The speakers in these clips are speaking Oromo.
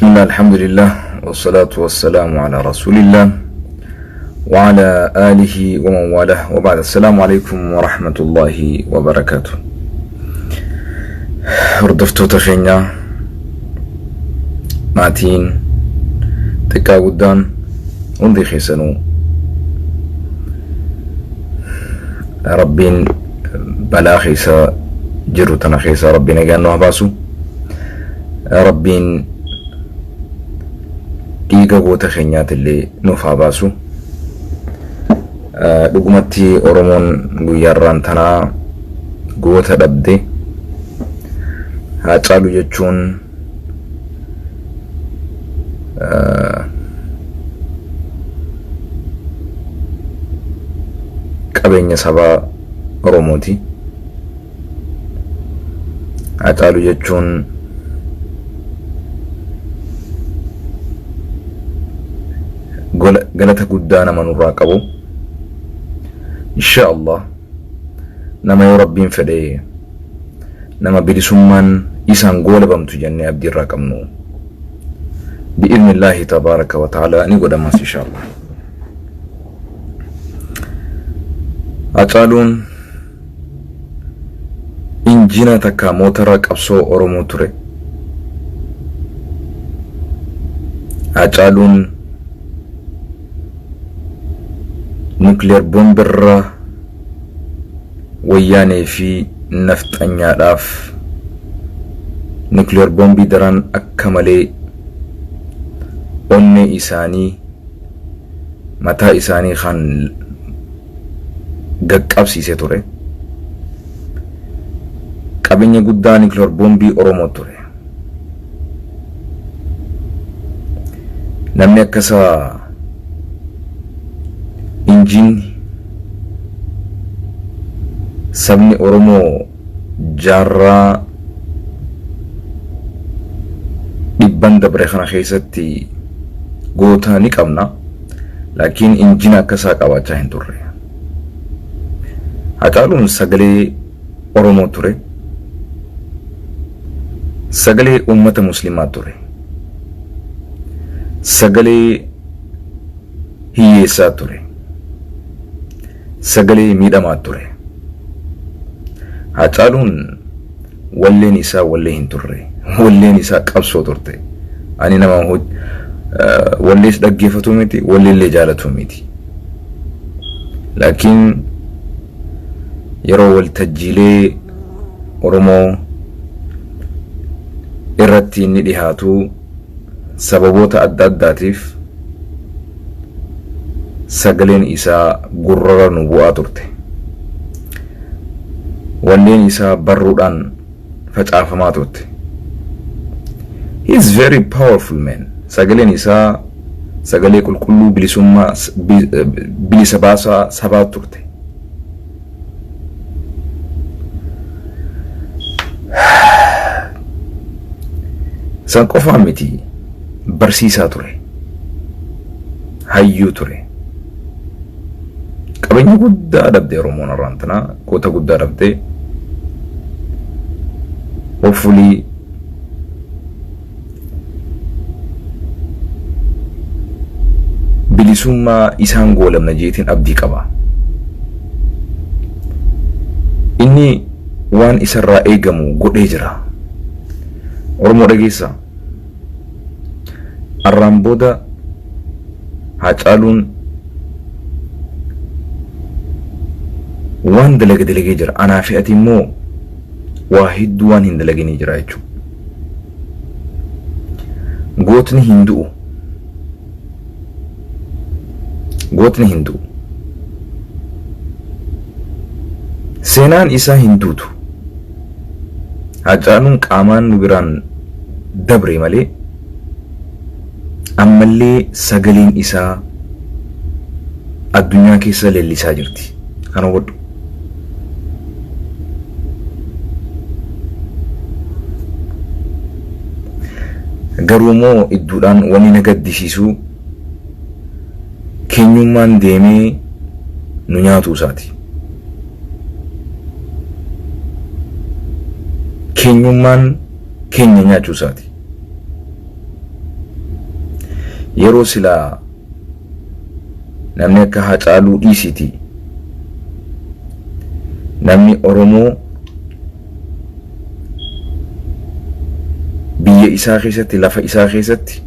Bismillah, alhamdulillah, wassalatu wassalamu ala rasulillah wa ala alihi wa man walah wa ba'd. Assalaamu alaikum wa rahmatullahi wa barakatuh. Hordoftoota keenya, maatiin xiqqaa guddaan hundi keessanuu, Rabbiin balaa keessa jiru tana keessa Rabbi nagaan nu haa baasu. Rabbiin dhiiga goota keenyaatillee nuuf haa baasu. Dhugumatti Oromoon guyyaarraan tanaa goota dhabde. Haacaaluu jechuun qabeenya sabaa Oromooti. Haacaaluu jechuun galata guddaa nama nurraa qabu. Insha Allah nama yoo Rabbiin fedhe nama bilisummaan isaan goolabamtu jennee abdii irraa qabnu. Bi'idhnillaahi tabaaraka wa ta'aalaa ni godhamas insha Allah. Hacaaluun injina takka motora qabsoo Oromoo ture. Hacaaluun nukleer bombirra Wayyaanee fi nafxanyaadhaaf nukleer bombii daran akka malee onnee isaanii mataa isaanii kan gaqqabsiise ture. Qabeenya guddaa nukleer bombii Oromoo ture. Namni akka isaa injiinni sabni Oromoo jaarraa dhibban dabre kana keessatti goota ni qabna. Laakiin injina akka isaa qabaachaa hin turre. Hacaaluun sagalee Oromoo ture. Sagalee uummata Muslimaa ture. Sagalee hiyyeessaa ture. Sagalee miidhamaa ture. Hacaaluun walleen isaa wallee hin turre. Walleen isaa qabsoo turte. Ani nama wallees dhaggeeffatu miti, walleellee jaalatu miti. Laakiin yeroo waltajjiilee Oromoo irratti inni dhihaatu sababoota adda addaatiif sagaleen isaa gurrarra nu bu'aa turte. Walleen isaa barruudhaan facaafamaa turte. He is very powerful man. Sagaleen isaa sagalee qulqulluu bilisummaa bilisa baasaa sabaa turte. San qofaa miti, barsiisaa ture. Hayyuu ture. Qabeenya guddaa dhabde Oromoon har'aan tana, goota guddaa dhabde. Hopefully bilisummaa isaan goolabna jeetiin abdii qaba. Inni waan isarraa eegamu godhee jira. Oromoo dhageessaa. Arraan booda Haacaaluun waan dalage dalagee jira. Anaa fi ati immoo waa hedduu waan hin dalaginii jira jechuudha. Gootni hin du'u. Gootni hin du'u. Seenaan isaa hin duutu. Haacaaluun qaamaan nu biraan dabre malee ammallee sagaleen isaa addunyaa keessa leellisaa jirti. Kana hubadhu. Garuu immoo idduudhaan wanni na gaddisiisu keenyummaan deemee nu nyaatuu isaati. Keenyummaan keenya nyaachuu isaati. Yeroo silaa namni akka Hacaaluu dhiisiti, namni Oromoo biyya isaa keessatti, lafa isaa keessatti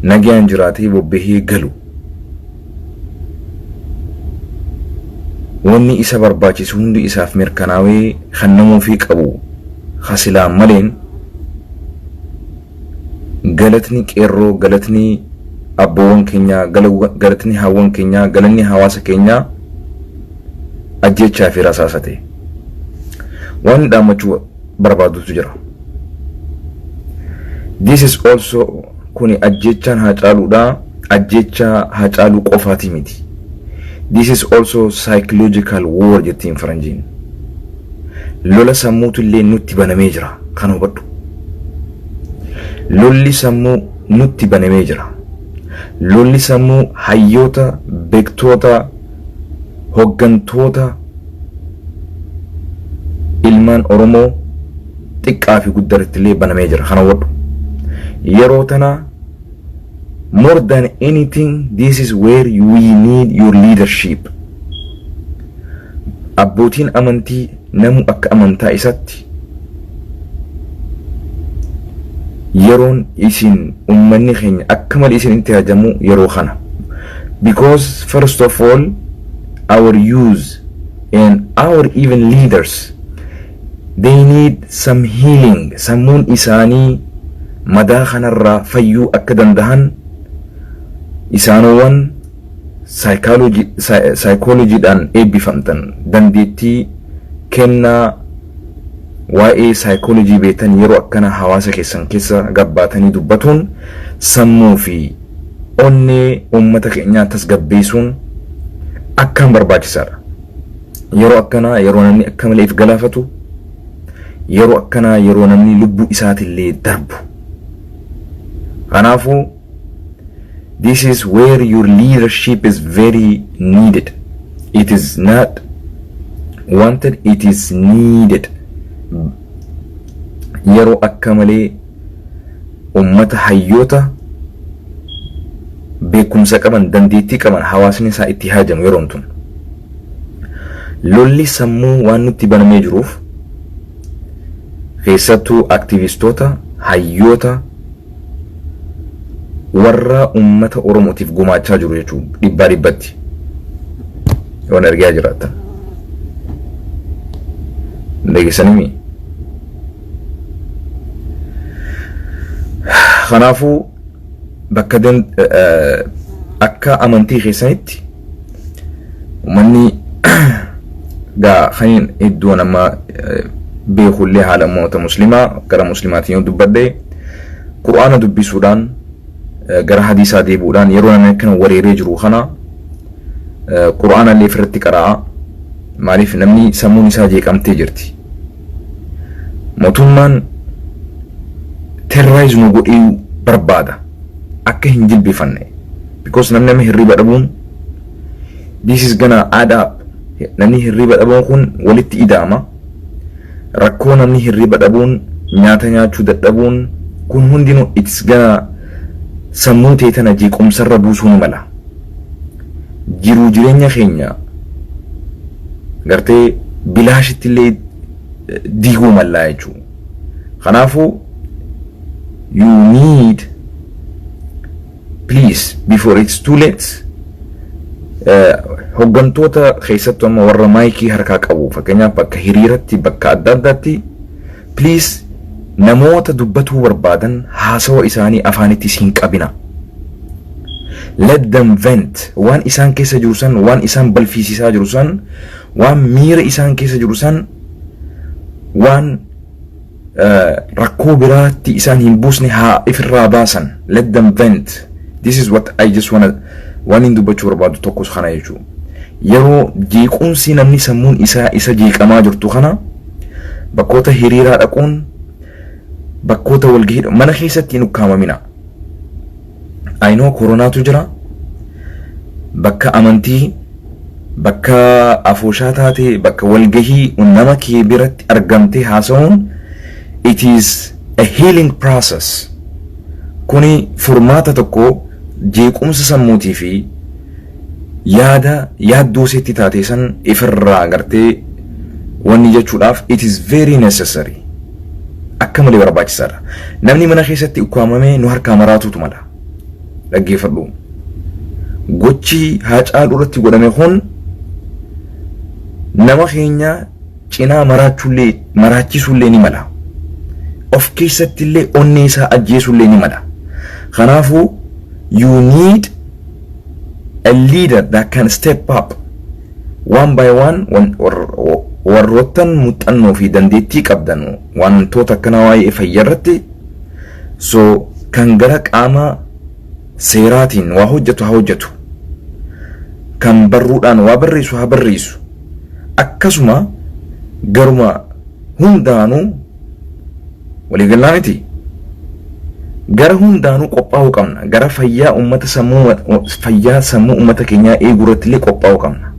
nagaan jiraatee bobbahee galu, wanni isa barbaachisu hundi isaaf mirkanaawee kennamuufii qabu, hasilaan maleen galatni qeerroo, galatni abboowwan keenyaa, galatni haawwan keenyaa, galanni hawaasa keenyaa ajjechaa fi rasaasate. Waan dhaammachuu barbaadutu jira. This is also, kuni ajjechaan Haacaaluudha, ajjechaa Haacaaluu qofaati miti. This is also psychological war jettiin faranjiin. Lola sammuutu illee nutti banamee jira, kan hubadhu. Lolli sammuu nutti banamee jira. Lolli sammuu hayyoota, beektoota, hoggantoota ilmaan Oromoo xiqqaa fi guddaratti illee banamee jira, kana hubadhu. Yeroo tana more than anything, this is where we need your leadership. Abbootiin amantii, namu akka amantaa isaatti, yeroon isin ummanni keenya akka malee isin itti hajamu yeroo kana. Because first of all, our youth and our even leaders, they need some healing. Sammuun isaanii madaa kanarraa fayyuu akka dandahan isaanowwan saayikooloojiidhaan eebbifamtan, dandeettii kennaa waa'ee saayikooloojii beektan, yeroo akkana hawaasa keessan keessa gabbaatanii dubbatuun sammuu fi onnee uummata keenyaa tasgabbeessuun akkaan barbaachisaadha. Yeroo akkanaa, yeroo namni akka malee if galaafatu, yeroo akkanaa, yeroo namni lubbuu isaatillee darbu. Kanaafuu this is where your leadership is very needed. It is not wanted, it is needed. Yeroo akka malee ummata hayyoota beekumsa qaban, dandeettii qaban hawaasni isaa itti haajamu yeroon tun. Lolli sammuu waan nutti banamee jiruuf, keessattuu aktivistoota, hayyoota, warra ummata Oromootiif gumaachaa jiru jechuun dhibbaa dhibbatti yoon argaa jiraattan. Dhageessanimi. Kanaafuu bakka akka amantii keessanitti uummanni gaa kan iddoo nama beekullee, haala uummata muslimaa gara muslimaatiin yoo dubbadhe, Qur'aana dubbisuudhaan, gara hadiisaa deebi'uudhaan, yeroo namni akkana wareeree jiru kana Qur'aana illee ofirratti qara'a. Maaliif? Namni sammuun isaa jeeqamtee jirti. Mootummaan terrorize nu godhuu barbaada akka hin jilbifanne. Because namni nama hirriba dhabuun, this is gonna add up. Namni hirriba dhabuun kun walitti ida'ama. Rakkoo namni hirriba dhabuun, nyaata nyaachuu dadhabuun kun hundinuu it's gonna sammuu ta'e tana jeequmsarra buusuu ni mala. Jiruu jireenya keenya gartee bilaashitti illee diiguu mallaa jechuudha. Kanaafuu you need, please, before it's too late, hoggantoota, keessattuu amma warra maayikii harkaa qabu, fakkeenyaaf bakka hiriiratti, bakka adda addaatti, please, namoota dubbatuu barbaadan haasawa isaanii afaanitti hin qabina. Let them vent. Waan isaan keessa jiru san, waan isaan balfiisisaa jiru san, waan miira isaan keessa jiru san, waan rakkoo biraatti isaan hin buusne haa ifirraa baasan. Let them vent. This is what I just wanna, waan hin dubbachuu barbaadu tokkos kana jechuudha. Yeroo jeequmsi namni sammuun isaa isa jeeqamaa jirtu kana, bakkoota hiriiraa dhaquun, bakkoota walgahii, mana keessatti hin ukkaamamina. I know koronaatu jira. Bakka amantii, bakka afooshaa taate, bakka walgahii nama kee biratti argamtee haasa'uun, it is a healing process. Kuni furmaata tokko jeequmsa sammuutii fi yaada yaaddoo seetti taate san ifirraa gartee wanni jechuudhaaf it is very necessary. Akka malee barbaachisaadha. Namni mana keessatti ukkaamamee nu harkaa maraatuutu mala. Dhaggeeffadhu. Gochi Haacaaluu irratti godhame kun nama keenya cinaa maraachuullee maraachisuullee ni mala. Of keessatti illee onnee isaa ajjeesuullee ni mala. Kanaafuu you need a leader that can step up one by one. Warroottan muuxannoo fi dandeettii qabdan wantoota akkanaa waa'ee fayyaa irratti, so kan gara qaama seeraatiin waa hojjetu haa hojjetu, kan barruudhaan waa barreessu haa barreessu, akkasuma garuma hundaanuu waliigalaa miti, gara hundaanuu qophaa'uu qabna. Gara fayyaa ummata sammuu, fayyaa sammuu ummata keenyaa eeguu irratti illee qophaa'uu qabna.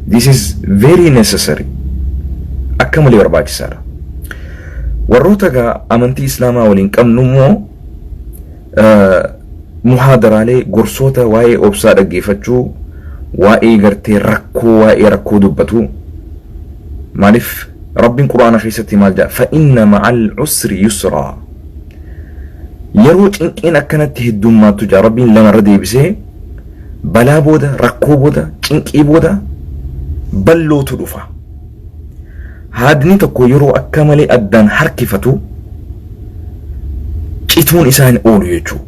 This is very necessary, akka malee barbaachisaadha. Warroota gaa amantii Islaamaa waliin qabnu immoo muhaadaraalee gorsoota waa'ee obsaa dhaggeeffachuu, waa'ee gartee rakkoo, waa'ee rakkoo dubbatu. Maaliif? Rabbiin Quraana keessatti maal jedha? فإن مع العسر يسرا. Yeroo cinqiin akkanatti heddummaattu jaa Rabbiin lamarra deebisee, balaa booda, rakkoo booda, cinqii booda ballootu dhufa. Haadni tokko yeroo akka malee addaan harkifatu cituun isaa hin oolu jechuu.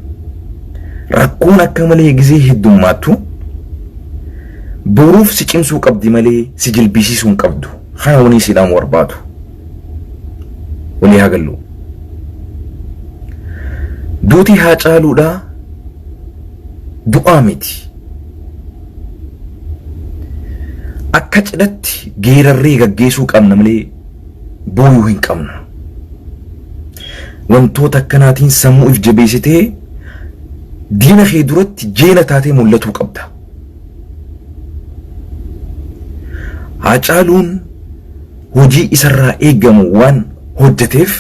Rakkoon akka malee gizee heddummaattu boruuf si cimsuu qabdi malee si jilbisiisuu hin qabdu. Kana wanii siidhaan barbaadu walii haa gallu. Duuti Haacaaluudhaa du'aa miti. Akka cidhatti geerarree gaggeessuu qabna malee booyuu hin qabnu. Wantoota akkanaatiin sammuu if jabeessitee diina kee duratti jeena taatee mul'atuu qabda. Haacaaluun hojii isarraa eegamu waan hojjeteef,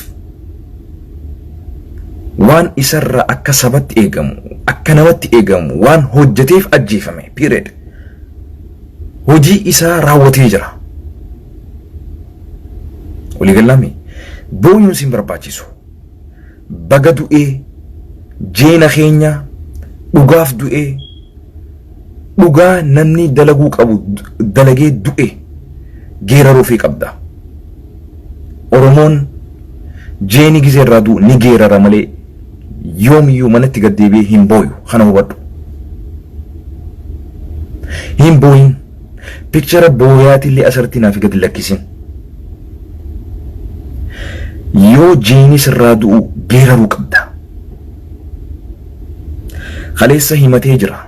waan isarraa akka sabatti eegamu, akka namatti eegamu waan hojjeteef ajjeefame. Period. Hojii isaa raawwatee jira. Waliigalame, booyuun sin barbaachisu. Baga du'ee, jeena keenya dhugaaf du'ee, dhugaa namni dalaguu qabu dalagee du'e geeraruufii qabda. Oromoon jeeni gizee irraa du'u ni geerara malee yoomiyyuu manatti gad deebi'ee hin booyu. Kana hubadhu. Hin booyin. Picture booyaatillee asirratti naaf gadi lakkisin. Yoo jeeni sirraa du'u geeraruu qabda. Kaleessa himatee jira.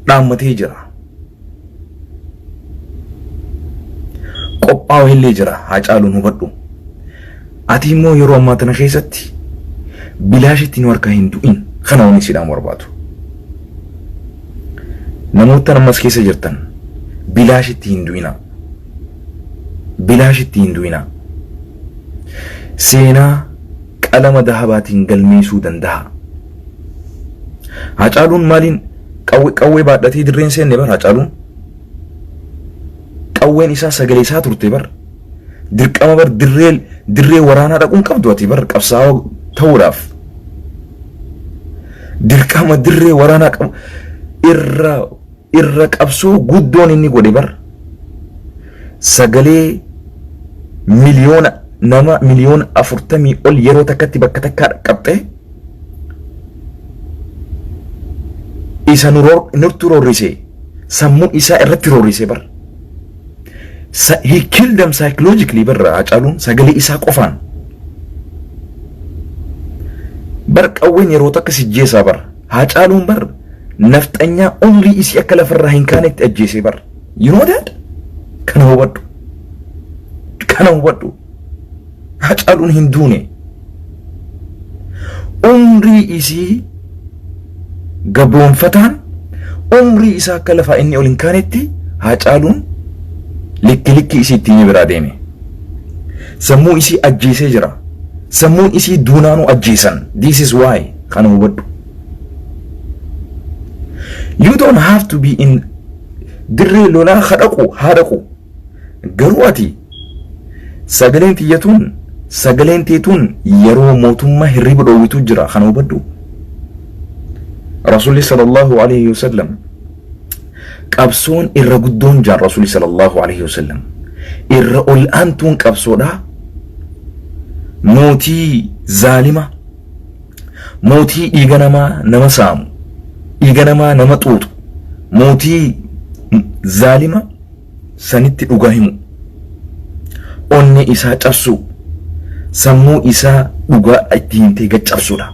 Dhaammatee jira. Qophaa'u illee jira. Haacaaluun hubadhu. Ati immoo yeroo ammaa tana keessatti bilaashitti nu harkaa hin du'in. Kana wanni siidhaan barbaadu. Namoota ammas keessa jirtan, bilaashitti hin du'inaa. Bilaashitti hin du'inaa. Seenaa qalama dahabaatiin galmeessuu danda'a. Haacaaluun maaliin qawwee baadhatee dirreen seenne bar? Haacaaluun qawween isaa sagalee isaa turte bar. Dirqama bar dirree waraanaa dhaquun qabdu ati bar qabsaa'oo ta'uudhaaf. Dirqama dirree waraanaa qabu irra qabsoo guddoon inni godhe bar sagalee miliyoona nama 40 miliyoona ol yeroo takkatti bakka takkaa qabxee isa nurtu roorrise, sammuu isaa irratti roorrise bar. He killed them psychologically bar. Hacaaluun sagalee isaa qofaan bar qawween yeroo takka sijjeessaa bar. Hacaaluun bar nafxanyaa umrii isii akka lafarraa hin kaanetti ajjeese bar. You know that? Kana hubadhu, kana hubadhu. Hacaaluun hin duune. Umrii isii gabroonfataan umrii isaa akka lafaa inni ol hin kaanetti Hacaaluun likki likki isii ittiin biraa deeme. Sammuu isii ajjeesee jira. Sammuun isii duunaanuu ajjeesan. This is why kana hubadhu. You don't have to be in dirree lolaa ha dhaqu haa dhaqu. Garuu ati sagaleen tiyyatuun sagaleen teetuun yeroo mootummaa hirriba dhoowwitu jira kana hubadhu. Rasuulli sallallahu alaihi wasallam qabsoon irra guddoon jaan Rasuulli sallallahu alaihi wasallam irra ol aantuun qabsoodha. Mootii zaalima, mootii dhiiga namaa nama saamu, dhiiga namaa nama xuuxu, mootii zaalima sanitti dhugaa himu, onnee isaa cabsuu, sammuu isaa dhugaa itti himtee gad cabsuudha.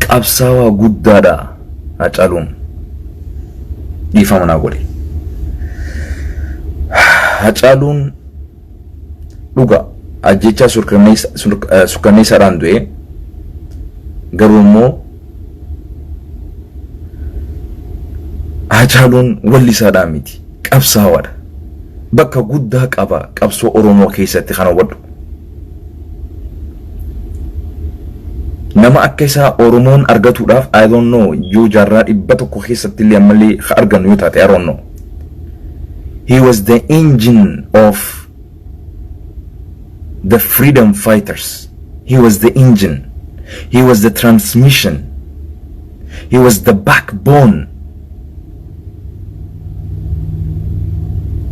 Qabsaawaa guddaadha Hacaaluun. Dhiifama naa godhe. Hacaaluun dhuga ajjechaa sukkanneessaadhaan du'e, garuu immoo Hacaaluun wallisaadhaan miti, qabsaawaadha. Bakka guddaa qaba qabsoo Oromoo keessatti, kana hubadhu. Nama akka isaa Oromoon argatuudhaaf, I don't know, yoo jaarraa 100 keessatti illee ammallee ka argannu yoo taate, I don't know. He was the engine of the freedom fighters. He was the engine. He was the transmission. He was the backbone.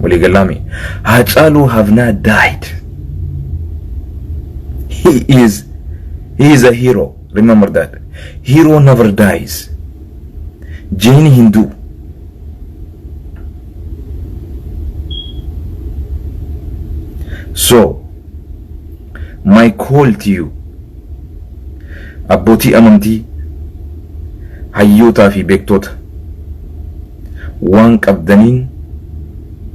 Waliigalaami. Haacaaluu have not died. He is a hero. Remember that. Hero never dies. Jeeni hin du'u. So, my call to you, abbootii amantii, hayyootaa fi beektoota, waan qabdaniin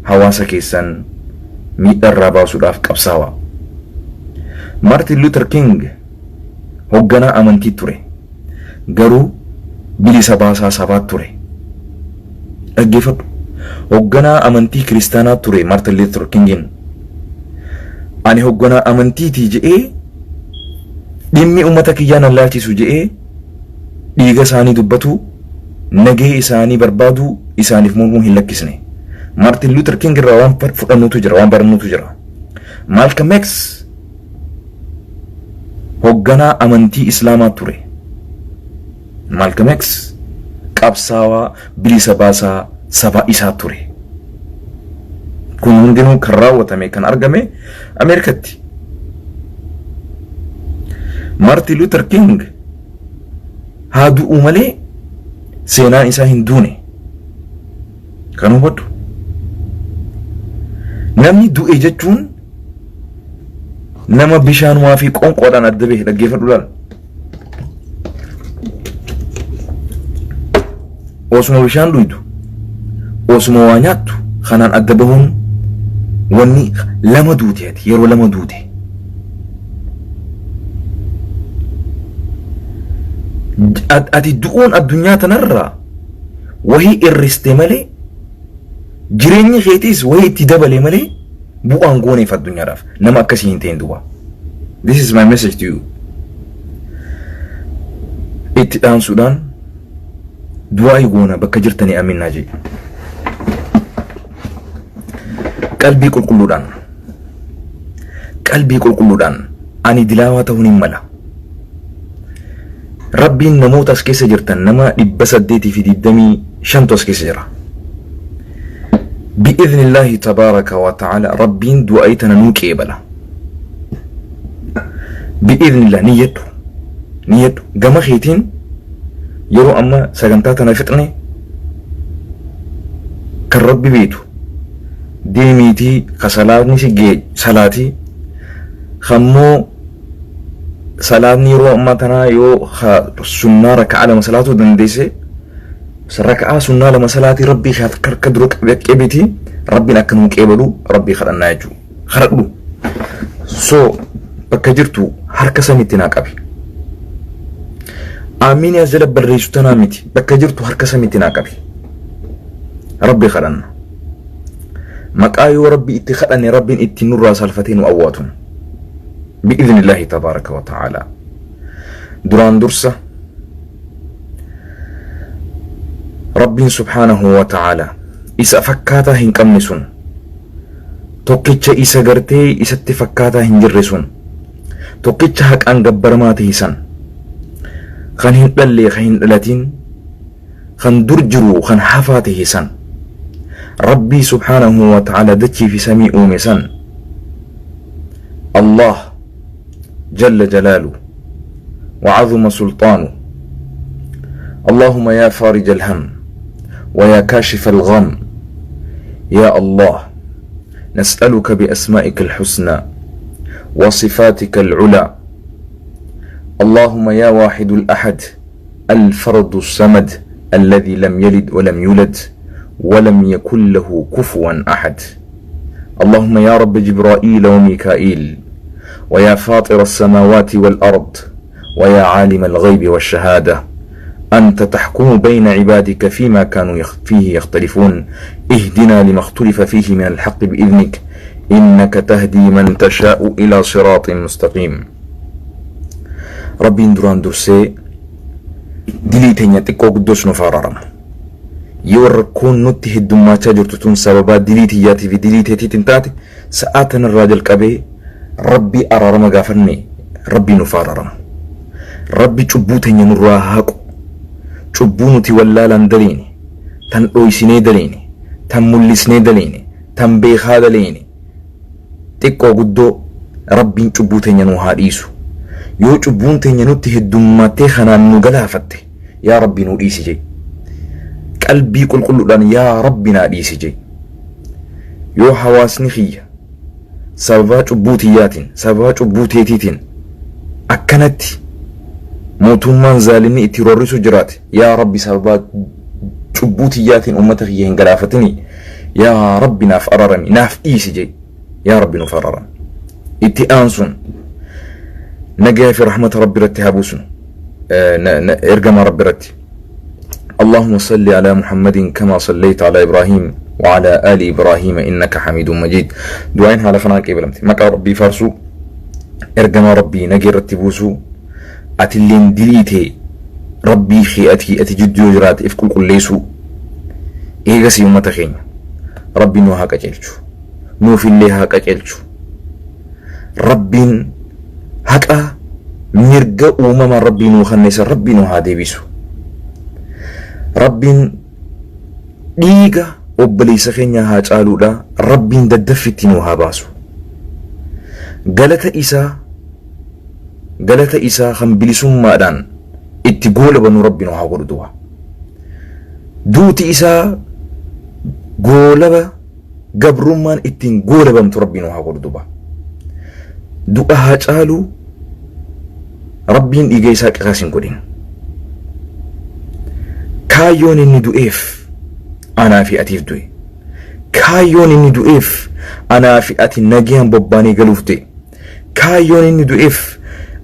hawaasa keessan miidharraa baasuudhaaf qabsaawaa. Martin Luther King hoogganaa amantii ture. Garuu bilisa baasaa sabaa ture. Dhaggeeffadhu. Hoogganaa amantii kiristaanaa ture Martin Luther Kingin. Ani hoogganaa amantiitii je'ee, dhimmi uummata kiyyaa nan laalchisu je'ee, dhiiga isaanii dubbatu, nagee isaanii barbaadu, isaaniif mormuu hin lakkisne. Martin Luther King irraa waan fudhannutu jira, waan barannutu jira. Malcolm X hoogganaa amantii Islaamaa ture. Malcolm X qabsaawaa bilisa baasaa saba isaa ture. Kun hundinuu kan raawwatame, kan argame Ameerikatti. Martin Luther King haa du'u malee seenaan isaa hin duune. Kan hubadhu. Namni du'e jechuun nama bishaanumaa fi qoonqoodhaan adda bahe, dhaggeeffadhu laala. Osuma bishaan dhuydu, osuma waa nyaattu kanaan adda bahuun wanni lama duute, ati yeroo lama duute. Ati du'uun addunyaa tanarraa wahii irriste malee, jireenyi keetiis wahii itti dabale malee, bu'aan gooneef addunyaadhaaf nama akkasii hin ta'in duuba. This is my message to you. Itti dhaamsuudhaan du'aa goona, bakka jirtanii aminnaa jedhe. Qalbii qulqulluudhaan, qalbii qulqulluudhaan, ani dilaawaa ta'uun hin mala. Rabbiin namoota as keessa jirtan, nama 825tu as keessa jira. Bi'idhnillaahi tabaaraka wa ta'ala, Rabbiin du'aa tana nuu qeebala. Bi'idhnillah, niyyadhu. Niyyadhu. Gama keetiin yeroo amma sagantaa tana fixne, kan Rabbi beetu, deemiitii ka salaatni si gee salaatii, kammoo salaatni yeroo ammaa tanaa yoo sunnaa raka'aa lama salaatuu dandeesse, raka'aa sunnaa lama salaatii, Rabbii harka dura qeebiti, Rabbiin akka nuu qeebalu Rabbii kadhannaa jechuudha. Kadhadhu. So bakka jirtu harka samitti naa qabi. Amiin as jala barreessu tanaa miti, bakka jirtu harka samitti naa qabi. Rabbii kadhanna. Maqaa yoo Rabbi itti kadhanne Rabbiin ittiin nurraa salfatee nu awwaatun. Bi'idhnillaahi tabaaraka wa ta'aalaa. Duraan dursa Rabbiin subhaanahu wa ta'aalaa isa fakkaataa hin qabne sun tokkicha isa gartee isatti fakkaataa hin jirre sun tokkicha haqaan gabbaramaa ta'e san kan hin dhalle kan hin dhalatin kan dur jiru kan hafaa ta'e san Rabbii subhaanahu wa ta'ala dachii fi samii uume san Allah jalla jalaalu wa azuma sulxaanu اللهم يا فارج الهم ويا كاشف الغم يا الله نسألك بأسمائك الحسنى وصفاتك العلى اللهم يا واحد الأحد الفرد الصمد الذي لم يلد ولم يولد ولم يكن له كفوا أحد اللهم يا رب جبرائيل وميكائيل ويا فاطر السماوات والأرض ويا عالم الغيب والشهادة أنت تحكم بين عبادك فيما كانوا فيه يختلفون اهدنا لما اختلف فيه من الحق بإذنك إنك تهدي من تشاء إلى صراط مستقيم. Rabbiin duraan dursee dilii teenya xiqqoo guddoos nuuf araarama. Yoo rakkoon nutti heddummaachaa jirtu tun sababaa dilii tiyyaatii fi dilii teetiitiin taate, sa'aa tanarraa jalqabee Rabbii araarama gaafanne, Rabbii nuuf araarama. Rabbi cubbuu teenya nurraa haqu. Cubbuu nuti wallaalaan daleene, tan dhoysinee daleene, tan mul'isnee daleene, tan beekaa daleene, xiqqoo guddoo Rabbiin cubbuu teenya nuu haa dhiisu. Yoo cubbuun teenya nutti heddummaattee kanaan nu galaafatte, yaa Rabbi nuu dhiisi jee. Qalbii qulqulluudhaan yaa Rabbi naa dhiisi jee. Yoo hawaasni kiyya sababaa cubbuu tiyyaatiin, sababaa cubbuu teetiitiin akkanatti mootummaan zaalimni itti roorrisu jiraate, yaa Rabbi sababaa cubbuu tiyyaatiin uummata kiyya hin galaafatini, yaa Rabbi naaf ararami, naaf dhiisi jee. Yaa Rabbi nuuf ararami. Itti aansuun nagayaa fi rahmata Rabbi irratti haa buusnu ergamaa Rabbi irratti. اللهم صل على محمد كما صليت على إبراهيم وعلى آل إبراهيم إنك حميد مجيد. Du'aayin haala kanaan qeebalamte. Maqaa Rabbii faarsuu, ergamaa Rabbii nagee irratti buusuu, atilleen diliitee Rabbii kee ati jidduu yoo jiraate if qulqulleessuu. Eegasii uummata keenya Rabbi nu haa qajeelchu, nuufillee haa qajeelchu. Rabbiin haqa mirga uumamaan Rabbii nuu kenne san Rabbii nu haa deebisu. Rabbiin dhiiga obboleessa keenya haa caaluudha Rabbiin daddaffitti nu haa baasu. Galata isaa, galata isaa kan bilisummaadhaan itti goolabanu Rabbi nu haa godhu du'a. Duuti isaa goolaba gabrummaan ittiin goolabamtu Rabbi nu haa godhu du'a. Du'a haa caaluu Rabbiin dhiiga isaa qisaas hin godhin. Kaayyoon inni du'eef anaa fi atiif du'e. Kaayyoon inni du'eef anaa fi ati nagayaan bobbaanee galuuf du'e. Kaayyoon inni du'eef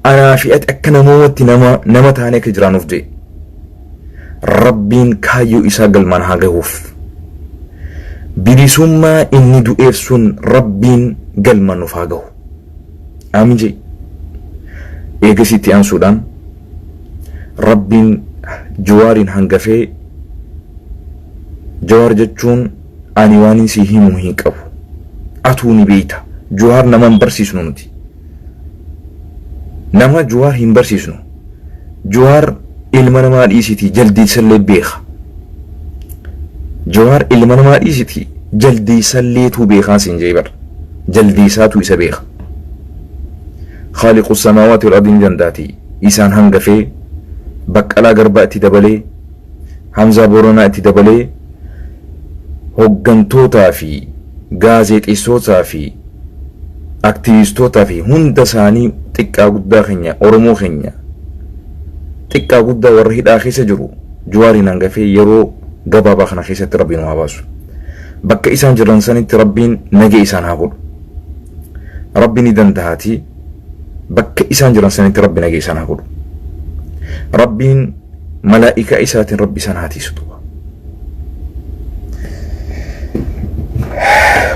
anaa fi ati akka namoomatti nama nama taanee akka jiraanuuf du'e. Rabbiin kaayyoo isaa galmaan haa gahuuf. Bilisummaa inni du'eef sun Rabbiin galmaan nuuf haa gahu. Aamin jee. Eegasitti aansuudhaan Rabbiin Jawaariin hangafee. Jawaar jechuun ani waan si himu hin qabu. Atuu ni beeyta. Jawaar nama hin barsiisnu nuti. Nama Jawaar hin barsiisnu. Jawaar ilma namaa dhiisiti jaldeessallee beeka. Jawaar ilma namaa dhiisiti jaldeessalleetu beekaa siin jee bar. Jaldeessaatu isa beeka. خالق السماوات والأرض ni dandaati. Isaan hangafee Baqqalaa Garbaa itti dabalee, Hamzaa Booranaa itti dabalee, hoggantootaa fi gaazexeessootaa fi aktiivistootaa fi hunda isaanii, xiqqaa guddaa keenya, Oromoo keenya xiqqaa guddaa warra hidhaa keessa jiru Jawaariin hangafee yeroo gabaabaa kana keessatti Rabbiin haa baasu. Bakka isaan jiran sanitti Rabbiin nagee isaan haa godhu. Rabbi ni danda'aati, bakka isaan jiran sanitti Rabbi nagee isaan haa godhu. Rabbiin malaa'ikaa isaatiin Rabbi isaan haa tiisu duuba.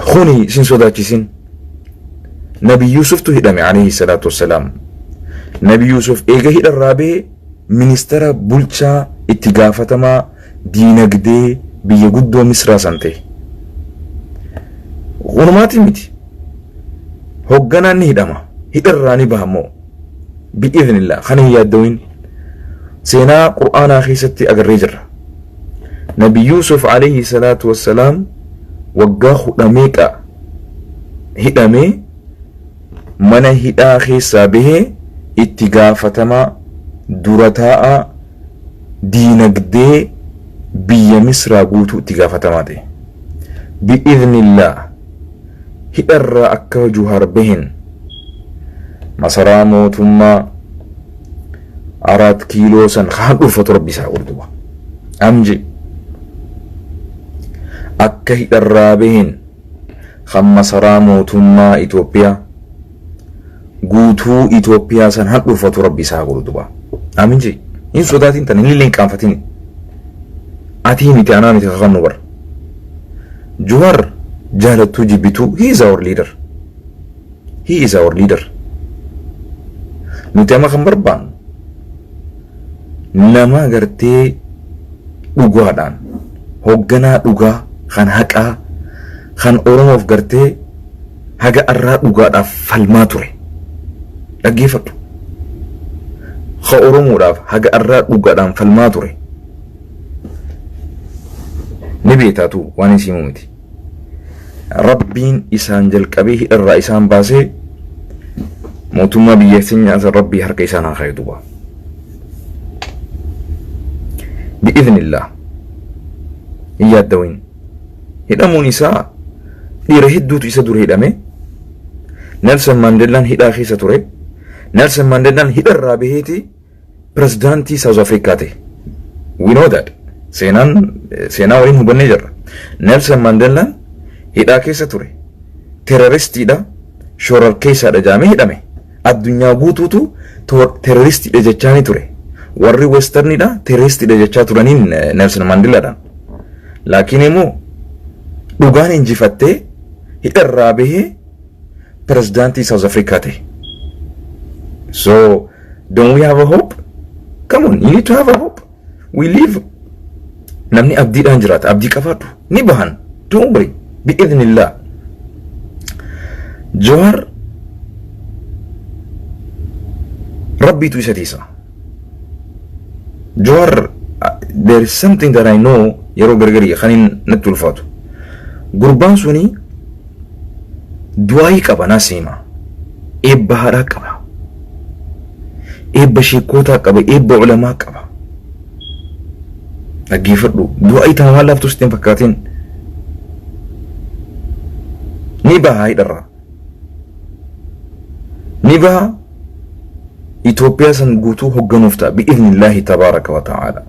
Kuni sin sodaachisin. Nabi Yuusuftu hidhame alayhi salaatu wassalaam. Nabi Yuusuf eega hidharraa bahee ministeera bulchaa itti gaafatamaa diinagdee biyya guddoo Misraa san ta'e. Walumaati miti. Hogganaan ni hidhama. Hidharraa ni baha immoo. Bi'iznillah kana hin yaaddawin. Seenaa Qur'aanaa keessatti agarree jirra. Nabi Yuusuf alayhi salaatu wassalaam waggaa kudha meeqa hidhamee mana hidhaa keessaa bahee itti gaafatamaa dura taa'aa diinagdee biyya Misraa guutuu itti gaafatamaa ta'e. Bi'iznillah hidharraa akka Juhaar bahen masaraa mootummaa Araat Kiiloo san kaan dhufatu rabbi isaa godhu. Amji akka hidharraa bahen kan masaraa mootummaa Itoophiyaa guutuu Itoophiyaa san han dhufatu rabbi isaa godhu duba. Amin jee. Hin sodaatin tana hin qaanfatin. Atii miti, anaa miti kakannu bar. Juhar jaalattuu jibbituu, he is our leader. He is our leader. Nuti amma kan barbaannu nama gartee dhugaadhaan hoogganaa dhugaa kan haqaa kan Oromoof gartee haga arraa dhugaadhaaf falmaa ture. Dhaggeeffadhu. Ka Oromoodhaaf haga arraa dhugaadhaan falmaa ture. Ni beektaatu waan isii miti. Rabbiin isaan jalqabee hidharraa isaan baasee mootummaa biyya keenyaa san Rabbii harka isaan haa kaayu duuba. Bi'iznillah hin yaaddawin. Hidhamuun isaa dhiira hedduutu isa dura hidhame. Nelson Mandelaan hidhaa keessa ture. Nelson Mandelaan hidharraa baheeti pirezidaantii South Africa ta'e. We know that. Seenaan seenaa waliin hubannee jirra. Nelson Mandelaan hidhaa keessa ture. Terroristiidha. Shororkeessaadha jaamee hidhame. Addunyaa guutuutu terroristiidha jechaanii ture. Warri westerniidha terroristiidha jechaa turaniin Nelson Mandelaadhaan. Laakiin immoo dhugaan injifattee hidharraa bahee pirezidaantii South Africa ta'e. So don't we have a hope? Come on, you need to have a hope. We live. Namni abdiidhaan jiraata. Abdii qabaadhu. Ni bahan. Don't worry. Bi'idhnillah. Jawaar Rabbiitu isa tiisa. Jawaar, there is something that I know yeroo gargarii kan hin natti ulfaatu. Gurbaan suni du'aayii qaba naa seema. Eebba haadhaa qaba. Eebba sheekootaa qaba. Eebba ulamaa qaba. Dhaggeeffadhu. Du'aayii tana waan laaftuu sitti hin fakkaatin. Ni baha hidharraa. Ni baha, Itoophiyaa san guutuu hoogganuuf ta'a bi'idhnillaahi tabaaraka wa ta'aala.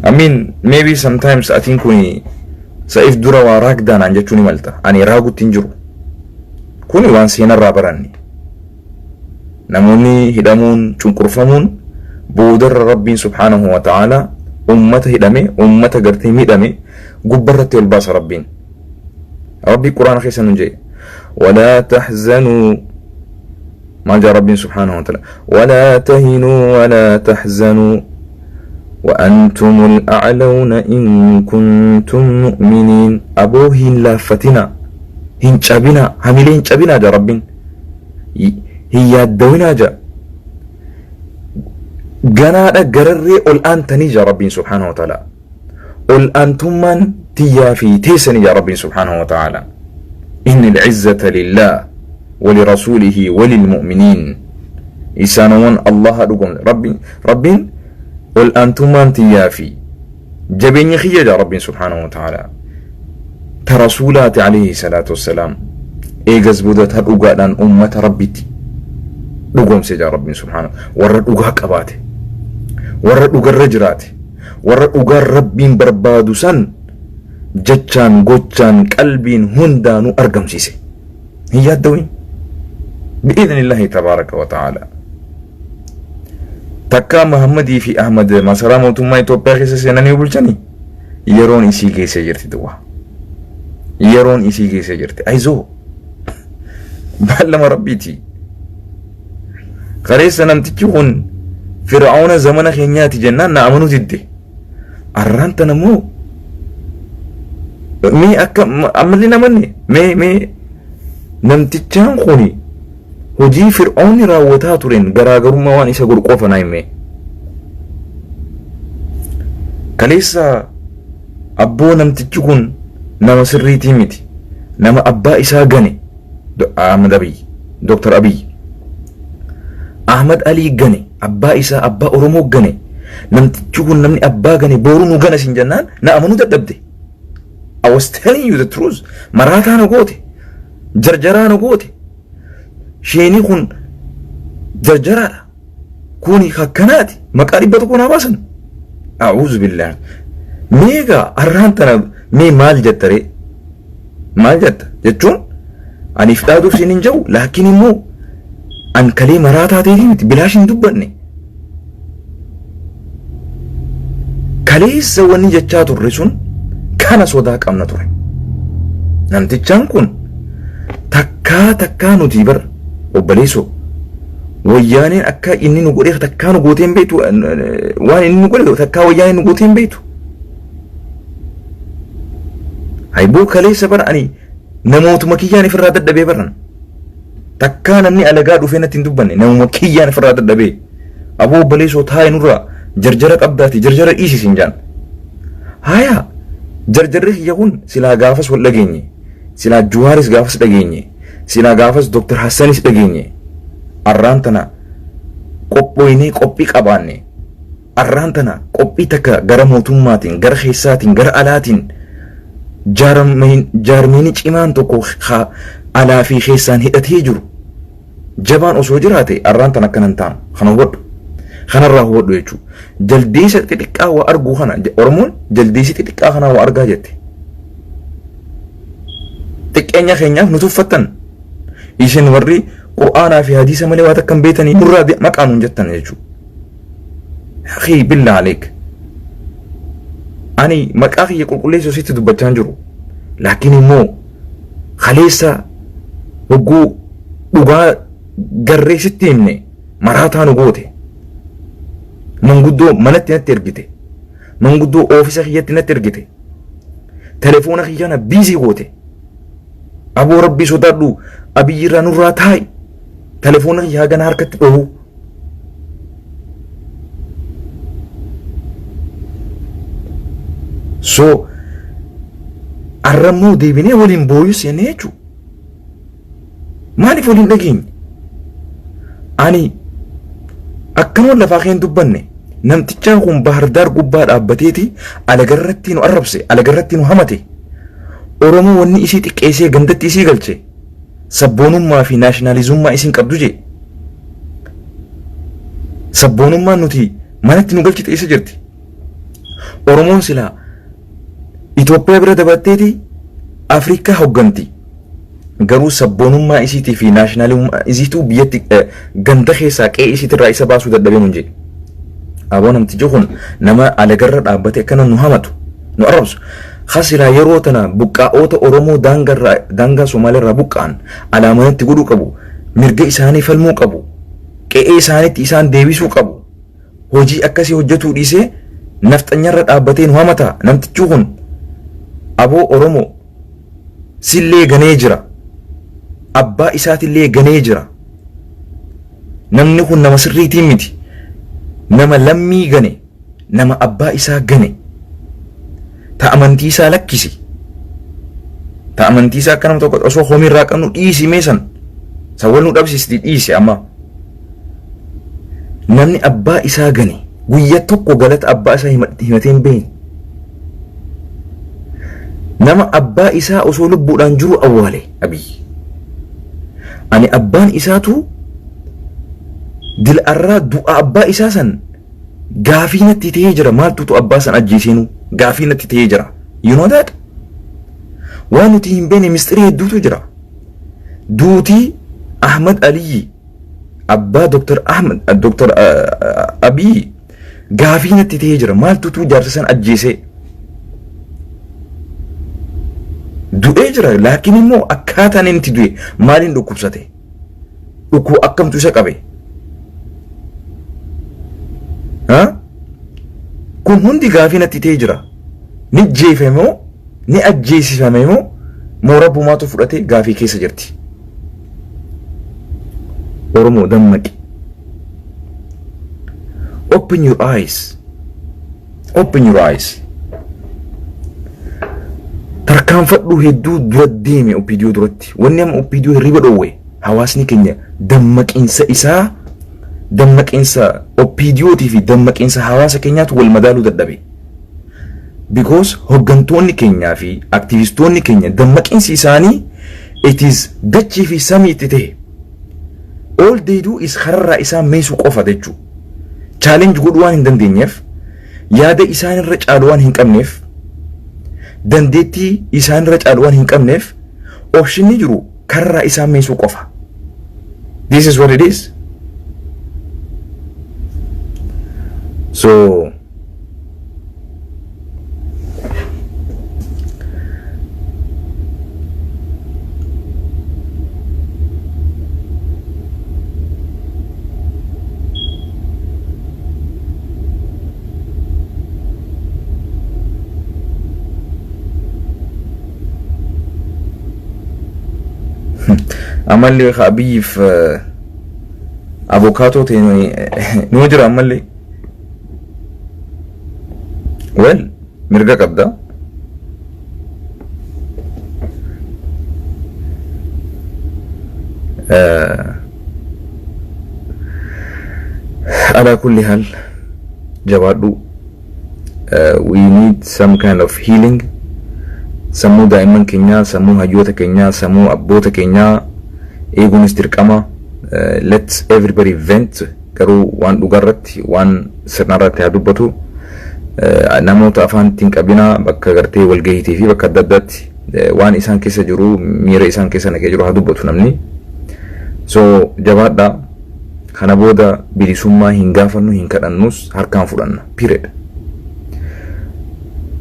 I mean, maybe sometimes atiin kun sa'if dura waa raagdaanaan jechuu ni malta. Ani raagutti hin jiru. Kuni waan seenarraa baranne. Namoonni hidhamuun, cunqurfamuun boodarra Rabbiin subhaanahu wa ta'aala ummata hidhame, ummata gartee miidhame gubbarratti ol baasa Rabbiin. Rabbi Quraana keessa nun jedhe. ولا تحزنوا, ما جاء ربي سبحانه وتعالى: ولا تهنوا ولا تحزنوا وأنتم الأعلون إن كنتم مؤمنين. Aboo hin laaffatina, hin cabina, hamilee hin cabina jaa Rabbiin, hin yaaddawinaa jaa, ganaadha gararree ol aantanii jaa Rabbiin subhaanahu wa ta'ala. Ol aantummaan tiyyaa fi teessanii jaa Rabbiin subhaanahu wa ta'ala. إن العزة لله ولرسوله وللمؤمنين. Isaanowwan Allaha dhugum Rabbiin Rabbiin ol aantummaan tiyyaa fi jabeenyi kiyya jaa Rabbiin subhaanahu wa ta'ala ta rasuulaati alayhi salaatu wassalaam, eegas booda ta dhugaadhaan ummata Rabbitti dhugoomse jaa Rabbiin subhaanahu. Warra dhugaa qabaate, warra dhugarra jiraate, warra dhugaan Rabbiin barbaadu san jechaan, gochaan, qalbiin hundaanuu argamsiise. Hin yaaddawin, bi'idhnillaahi tabaaraka wa ta'aala. Takkaa Muhammadii fi Ahmad masaraa mootummaa Itoophiyaa keessa seenanii bulchanii yeroon isii geessee jirti duwwaa. Yeroon isii geessee jirti. Ayizoo baallama rabbiiti. Kaleessa namtichi kun Fir'aawna zamana keenyaati jennaan na amanuu didde. Arraan tana immoo mee akka ammallee namanne mee mee namtichaan kun hojii Fir'aawni raawwataa tureen garaagarummaa waan isa godhu qofa naa himee. Kaleessa abboo namtichi kun nama sirriitii miti. Nama abbaa isaa gane Ahmad Abiy, Dr. Abiy. Ahmad Alii gane abbaa isaa abbaa Oromoo gane. Namtichi kun namni abbaa gane booruu nu gana sin jennaan na amanuu dadhabde. I was telling you the truth. Maraataa na goote. Jarjaraa na goote. Sheenii kun jarjaraadha. Kuni akkanaati. Maqaa 100 naa baasan. A'uuzu billaah. Meegaa arraan tana mee maal jetta ree? Maal jetta jechuun aniif dhaaduuf siin hin jiru laakiin immoo an kalee maraataa ta'eetii miti bilaash hin dubbanne. Kaleessa wanni jechaa turre sun kana sodaa qabna ture. Namtichaan kun takkaa takkaa nuti bar obboleessoo wayyaaneen akka inni nu godhe takkaa nu gootee hin beektu, waan inni nu godhe takkaa wayyaaneen nu gootee hin beektu. Hayboo kaleessa bara ani namootuma kiyyaan ifirraa dadhabee baran. Takkaa namni alagaa dhufee natti hin dubbanne, namuma kiyyaan ifirraa dadhabee. Aboo obboleessoo taa'e nurraa jarjara qabdaati jarjara dhiisi siin jaan. Haya jarjarri kiyya kun silaa gaafas wal dhageenye, silaa Juwaaris gaafas dhageenye, silaa gaafas Dr. Hassanis dhageenye. Arraan tana qophooynee qophii qabaanne, arraan tana qophii takka gara mootummaatiin, gara keessaatiin, gara alaatiin jaarmeenii cimaan tokko alaa fi keessaan hidhatee jiru jabaan osoo jiraate arraan tana akkana hin taanu. Kana hubadhu. Kanarraa hubadhu jechuudha. Jaldeessa xixiqqaa waa arguu kana Oromoon jaldeessi xixiqqaa kanaa waa argaa jette. Xiqqeenya keenyaaf nu tuffattan. Isin warri Qur'aanaa fi hadiisa malee waa takka hin beektanii nurraa maqaa nuun jettan jechuudha. Akii billaa aleek. Ani maqaa kiyya qulqulleessuu sitti dubbachaa hin jiru. Laakiin immoo kaleessa hogguu dhugaa garree sitti himne maraataa nu goote. Manguddoo manatti natti ergite. Manguddoo oofisa kiyyatti natti ergite. Telefoona kiyya kana biizii goote. Aboo rabbii sodaadhu, Abiyyi irraa nurraa taa'i. Telefoona kiyya hagana harkatti dhohuu. So arrammoo deebinee waliin booyuu seennee jechuudha. Maaliif waliin dhageenye? Ani akkanuma lafaa keen dubbanne, namtichaan kun Bahardaar gubbaa dhaabbateeti alagarratti nu arrabse, alagarratti nu hamate. Oromoo wanni isii xiqqeessee gandatti isii galche sabboonummaa fi naashinaalizummaa isiin qabdu jee. Sabboonummaan nuti manatti nu galchite isa jirti. Oromoon silaa Itoophiyaa bira dabarteeti Afrikaa hogganti. Garuu sabboonummaa isiitii fi naashinaalummaa isiituu biyyatti ganda keessaa qe'ee isiitirraa isa baasuu dadhabee nun jedhe. Aboo namtichi kun nama alagarra dhaabbate akkana nu hamatu, nu arrabsu. Kasilaa yeroo tana buqqaa'oota Oromoo daangaa Somaaliirraa buqqa'an alaamanatti godhuu qabu, mirga isaanii falmuu qabu, qe'ee isaaniitti isaan deebisuu qabu. Hojii akkasii hojjetuu dhiisee nafxanyarra dhaabbatee nu hamata namtichi kun. Aboo Oromoo sillee ganee jira. Abbaa isaatillee ganee jira. Namni kun nama sirriitii miti. Nama lammii gane, nama abbaa isaa gane. Ta amantii isaa lakkisi. Ta amantii isaa akka nama tokko osoo homii irraa qabnu dhiisi mee san. San wal nu dhabsiisti dhiisi amma. Namni abbaa isaa gane guyya tokko galata abbaa isaa himatee hin beekne. Nama abbaa isaa osoo lubbuudhaan jiru awwaale Abiyyi. Ani abbaan isaatu dil'arraa du'a abbaa isaa san gaafii natti ta'ee jira, maaltutu abbaa san ajjeeseenuu gaafii natti ta'ee jira. You know that? Waan nuti hin beekne mistirii hedduutu jira. Duutii Ahmad Aliyyi abbaa Dr. Ahmad Dr. Abiyyi gaafii natti ta'ee jira, maaltutu jaarsa san ajjeesee du'ee jira. Laakiin immoo akkaataan inni itti du'e, maaliin dhukkubsate? Dhukkuba akkamtu isa qabe? Ha? Kun hundi gaafii natti ta'ee jira. Ni jeefame moo, ni ajjeesifame moo rabbumaatu fudhate, gaafii keessa jirti. Oromoo, dammaqi. Open your eyes. Open your eyes. Tarkaanfadhu, hedduu dura deeme OPDO duratti. Wanni amma OPDO hirriba dhoowwe hawaasni keenya dammaqiinsa isaa, dammaqiinsa OPDOtii fi dammaqiinsa hawaasa keenyaatu wal madaaluu dadhabe. Because hoggantoonni keenyaa fi aktivistoonni keenya dammaqiinsi isaanii it is dachii fi samii itti ta'e. All they do is kararraa isaan meesuu qofa jechuudha. Challenge godhuu waan hin dandeenyeef, yaada isaan irra caalu waan hin qabneef, dandeettii isaan irra caalu waan hin qabneef, option jiru kararraa isaan meesuu qofa. This is what it is. So ammallee Abiyyiif abokaatoo ta'e numa jira ammallee. Well, mirga qabda. Ala kulli hal, jabaadhu. We need some kind of healing. Sammuu daa'imman keenyaa, sammuu hayyoota keenyaa, sammuu abboota keenyaa eeguunis dirqama. Let everybody vent, garuu waan dhugaarratti, waan sirnarratti haa dubbatu. Namoota afaan ittiin qabinaa, bakka gartee walgahiitii fi bakka adda addaatti waan isaan keessa jiru, miira isaan keessa naqee jiru haa dubbatu namni. So jabaadhaa. Kana booda bilisummaa hin gaafannu, hin kadhannus, harkaan fudhanna. Period.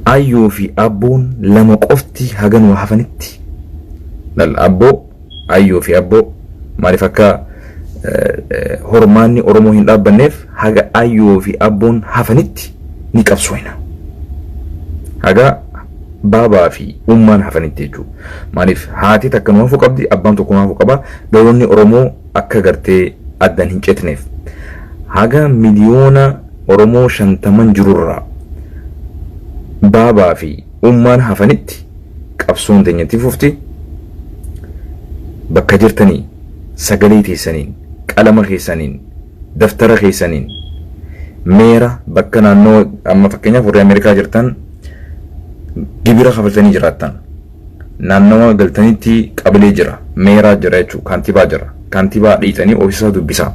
Ayyoo fi abboon lama qofti haganuma hafanitti. Lal, abboo, ayyoo fi abboo, maaliif akka hormaanni Oromoo hin dhaabbanneef, haga ayyoo fi abboon hafanitti ni qabsoofna. Haga baabaa fi ummaan hafanitti jechuudha. Maaliif haati takka nu hafuu qabdi, abbaan tokko nu hafuu qaba. Dhaloonni Oromoo akka gartee addaan hin citneef. Haga 50 miliyoona Oromoo jirurraa baabaa fi ummaan hafanitti qabsoon teenyatti fufti. Bakka jirtanii sagalee teessaniin, qalama keessaniin, daftara keessaniin, meera bakka naannoo, amma fakkeenyaaf warri Ameerikaa jirtan gibira kafaltanii jiraattan. Naannawa galtanitti qabalee jira, meeraa jira jechuudha, kaantibaa jira. Kaantibaa dhiitanii ofiisaa dubbisaa.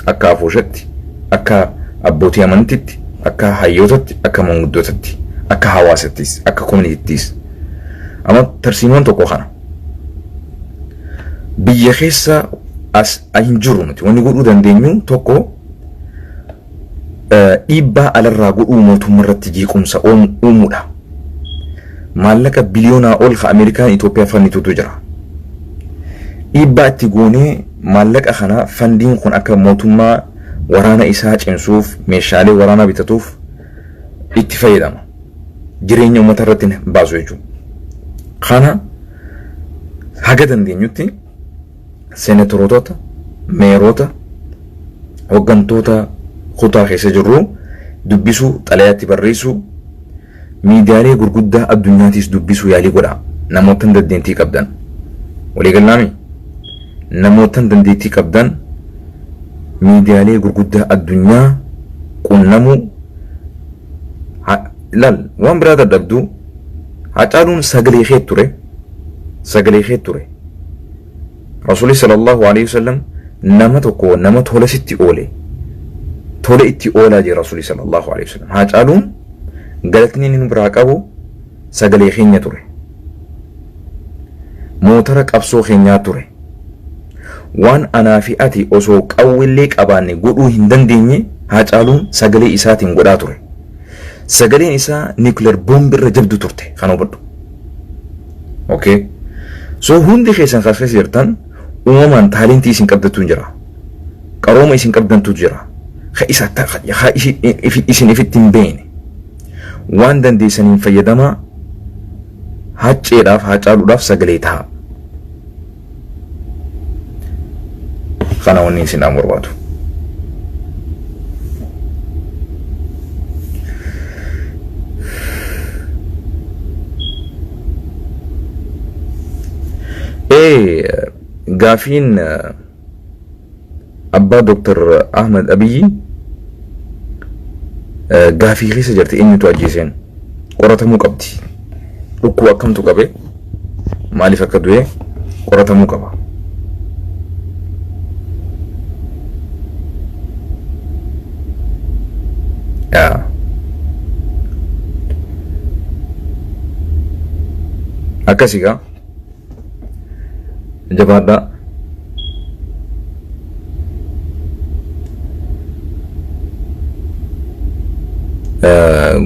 Akka afooshaatti, akka abbootii amantiitti, akka hayyootatti, akka manguddootatti, akka hawaasattis, akka community ttis. Amma tarsiimoon tokko kana. Biyya keessa as hin jirru nuti wanni godhuu dandeenyu tokko dhiibbaa alarraa godhuu, mootummaa irratti jeequmsa uumuudha. Maallaqa biliyoonaa ol ka Ameerikaan Itoophiyaa fannitutu jira. Dhiibbaa itti goonee maallaqa kana, fundiin kun akka mootummaa waraana isaa cimsuuf, meeshaalee waraanaa bitatuuf itti fayyadama. Jireenya uummata irratti baasu jechuudha. Kana haga dandeenyutti seenatoroota, meerota, hooggantoota kutaa keessa jirru dubbisuu, xalayaatti barreessuu, miidiyaalee gurguddaa addunyaatiis dubbisuu yaalii godha. Namoota dandeettii qabdan. Waliigalaami? Namoota dandeettii qabdan miidiyaalee gurguddaa addunyaa qunnamuu. Laal, waan biraa dadhabdu, Hacaaluun sagalee kee ture. Sagalee kee ture. Rasuulli sallallahu alaihi wasallam nama tokko nama tola sitti oole tola itti oolaa jira Rasuulli sallallahu alaihi wasallam. Hacaaluun galatni inni nu biraa qabu sagalee keenya ture. Mootara qabsoo keenyaa ture. Waan anaa fi ati osoo qawwillee qabaanne godhuu hin dandeenye Hacaaluun sagalee isaatiin godhaa ture. Sagaleen isaa nuclear bomb irra jabdu turte, kan hubadhu. Okay. So hundi keessan kaas keessa jirtan uumamaan talentii isin qabdattu jira. Qarooma isin qabdantu jira. Ka isa ka isin ifitti hin beekne. Waan dandeessaniin fayyadamaa, Hacceedhaaf, Haacaaluudhaaf sagalee ta'a. Kana wanni isin dhaamu barbaadu. Ee, gaafiin abbaa Dr. Ahmad Abiyyi gaafii keessa jirti, eenyutu ajjeeseen qoratamuu qabdi. Dhukkuba akkamtu qabe, maaliif akka du'e qoratamuu qaba. Yaa. Akkasii gaa. Jabaadhaa.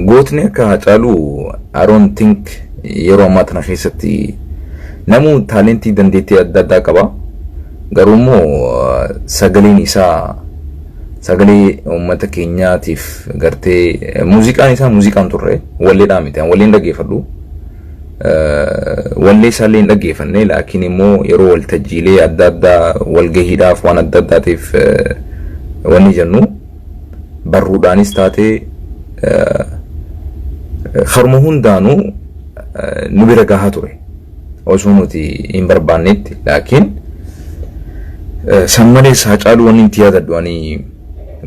Gootni akka Hacaaluu, I don't think yeroo ammaa tana keessatti namuu talentii dandeettii adda addaa qaba. Garuu immoo sagaleen isaa sagalee uummata keenyaatiif gartee muuziqaan isaa muuziqaan turre, walleedhaa miti, walleen dhaggeeffadhu. Wallee isaallee hin dhaggeeffanne, laakiin immoo yeroo waltajjiilee adda addaa, walgahiidhaaf, waan adda addaatiif wanni jennu, barruudhaanis taatee haruma hundaanuu nu bira gahaa ture osoo nuti hin barbaannetti. Laakiin san malees Hacaaluu wanni itti yaadadhu ani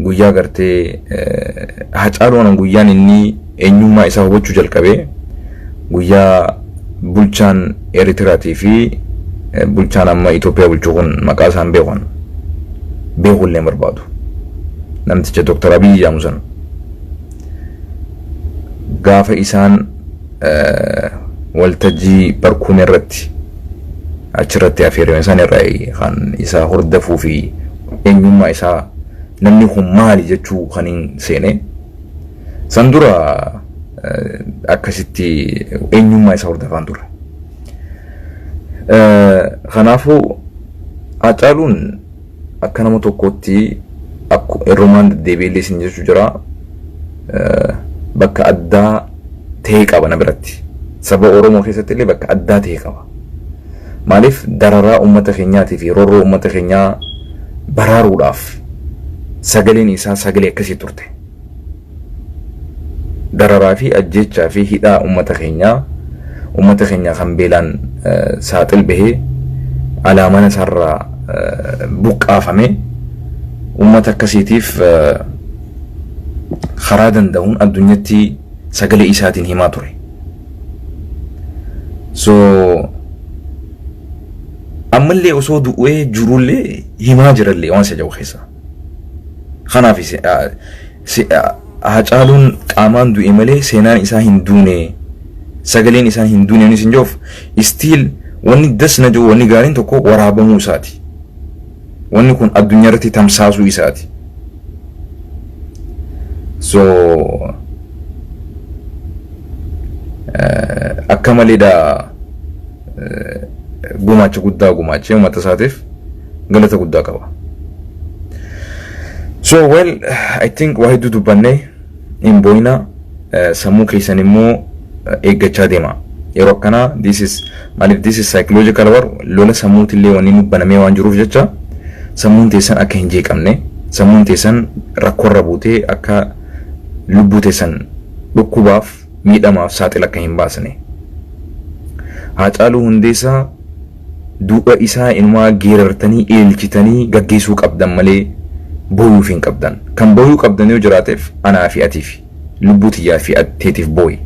guyyaa gartee Hacaaluu ana guyyaan inni eenyummaa isaa hubachuu jalqabee, guyyaa bulchaan Eritiraatii fi bulchaan amma Itoophiyaa bulchu kun, maqaa isaan beekan beekullee hin barbaadu. Namticha Dr. Abiyyi jedhamu sana. Gaafa isaan waltajjii barkuumee irratti achirratti affeerame isaan irraa kan isa hordofuu fi eenyummaa isaa, namni kun maali jechuu kan hin seene. San dura akkasitti eenyummaa isaa hordofaan ture. Kanaafuu Hacaaluun akka nama tokkootti irrumaan deddeebi'ee isin jechuu jira, bakka addaa ta'e qaba na biratti. Saba Oromoo keessatti illee bakka addaa ta'e qaba. Maaliif? Dararaa uummata keenyaatii fi roorroo uummata keenyaa baraaruudhaaf sagaleen isaa sagalee akkasii turte. Dararaa fi ajjeechaa fi hidhaa uummata keenyaa, uummata keenya kan beelaan saaxil bahee alaa mana isaarraa buqqaafame, uummata akkasiitiif karaa danda'uun addunyatti sagalee isaatiin himaa ture. So ammallee osoo du'ee jirullee himaa jirallee waan isa jedhu keessa. Kanaaf Hacaaluun qaamaan du'e malee seenaan isaa hin duune, sagaleen isaa hin duune inni isin jedhuuf, still wanni das na jiru, wanni gaariin tokko waraabamuu isaati. Wanni kun addunyaa irratti tamsaasuu isaati. So akka maleedha, gumaacha guddaa gumaachee uummata isaatiif galata guddaa qaba. So well, I think waa hedduu dubbannee hin boo'ina, sammuu keessan immoo eeggachaa deema. Yeroo akkanaa this is, maaliif, this is psychological war, lola sammuutillee wanni nu banamee waan jiruuf jecha, sammuun teessan akka hin jeeqamne, sammuun teessan rakkoorra buutee akka lubbuu teessan dhukkubaaf miidhamaaf saaxila akka hin baasne. Haacaaluu Hundeessaa du'a isaa inumaa geerartanii ililchitanii gaggeessuu qabdan malee booyuuf hin qabdan. Kan booyuu qabdan yoo jiraateef anaa fi atiif, lubbuu tiyyaa fi teetiif booyi.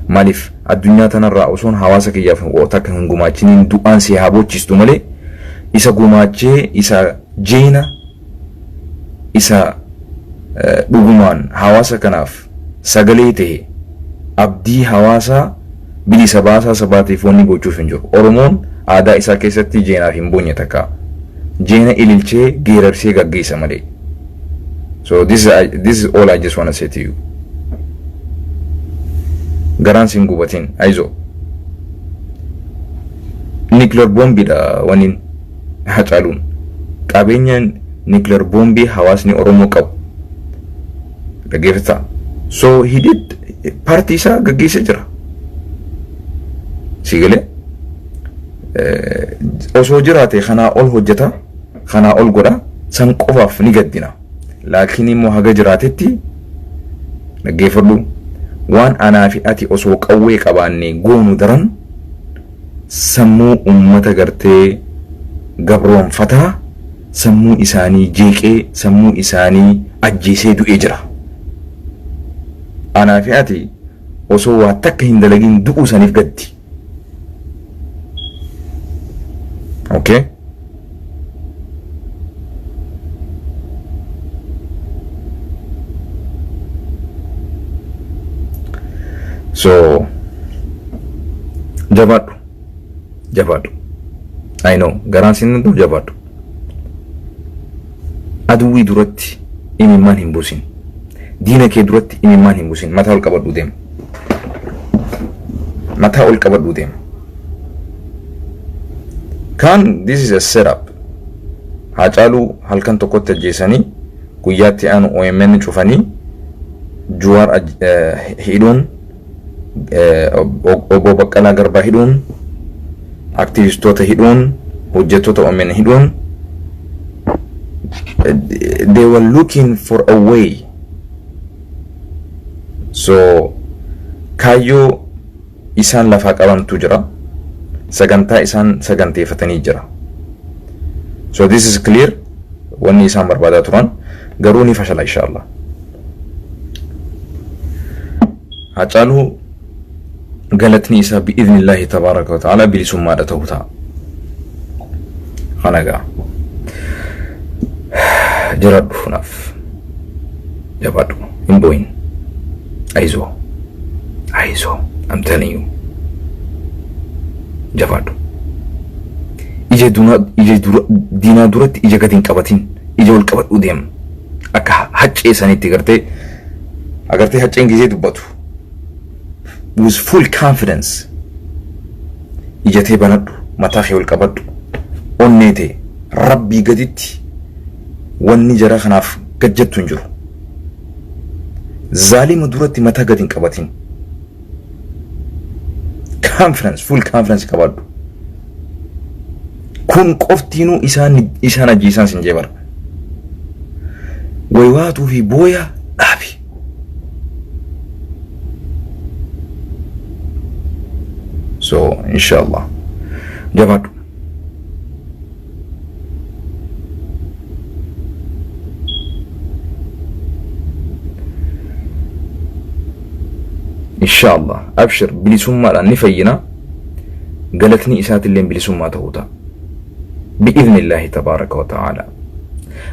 Maaliif? Addunyaa tanarraa osoon hawaasa kiyyaaf takka hin gumaachiniin du'aan si haa boochistu malee, isa gumaachee, isa jeena, isa dhugumaan hawaasa kanaaf sagalee ta'e, abdii hawaasaa, bilisa baasaa sabaatiif wanni gochuuf hin jiru. Oromoon aadaa isaa keessatti jeenaaf hin boonye takka. Jeena ililchee geerarsee gaggeessa malee. So this is all I just want to say to you. Garaan sin gubatin, ayizoo. Nuclear boombiidha waniin Hacaaluun. Qabeenya nuclear boombii hawaasni Oromoo qabu. Dhaggeeffataa. So he did paartii isaa gaggeessee jira. Si galee osoo jiraate kanaa ol hojjeta, kanaa ol godha, san qofaaf ni gaddina. Laakiin immoo haga jiraatetti, dhaggeeffadhu, waan anaa fi ati osoo qawwee qabaannee goonu daran sammuu ummata gartee gabroonfataa sammuu isaanii jeeqee, sammuu isaanii ajjeesee du'ee jira. Anaa fi ati osoo waa takka hin dalagin du'uu saniif gaddi. Okay? So jabaadhu, jabaadhu. I know garaan sin danda'u, jabaadhu. Aduwwii duratti imimmaan hin buusin. Diina kee duratti imimmaan hin buusin. Mataa ol qabadhuu deema. Mataa ol qabadhuu deema. Kan this is a setup. Haacaaluu halkan tokkotti ajjeesanii, guyyaatti aanu OMN cufanii, Juwaar hidhuun, obbo Baqqalaa Garbaa hidhuun, aktivistoota hidhuun, hojjettoota OMN hidhuun, they were looking for a way. So kaayyoo isaan lafaa qabantu jira. Sagantaa isaan saganteeffatanii jira. So this is clear. Wanni isaan barbaadaa turan garuu ni fashala, inshallah. Hacaaluu galatni isaa bi'idhnillaahi tabaaraka wa ta'ala bilisummaadha ta'uu ta'a. Kana gaa. Jiraadhu naaf. Jabaadhu. Hin boo'in. Ayizoo. Ayizoo. I'm telling you. Jabaadhu. Ija duna ija dura diinaa duratti ija gadi hin qabatin. Ija ol qabadhu deem. Akka haccee sanitti gartee agartee hacceen gizee dubbatu. With full confidence. Ija tee banadhu. Mataa kee ol qabadhu. Onnee tee rabbii gaditti wanni jara kanaaf gajjattu hin jiru. Zaalima duratti mataa gadi hin qabatin. Confidence, full confidence qabaadhu. Kun qoftiinuu isaan isaan ajjeesaan sin jee bara. Waywaatuu fi booya dhaabi. So inshallah jabaadhu. Inshallah abshir, bilisummaadhaan ni fayyina, galatni isaatillee bilisummaa ta'uu ta'a. Bi'idhnillaahi tabaaraka wa ta'aala.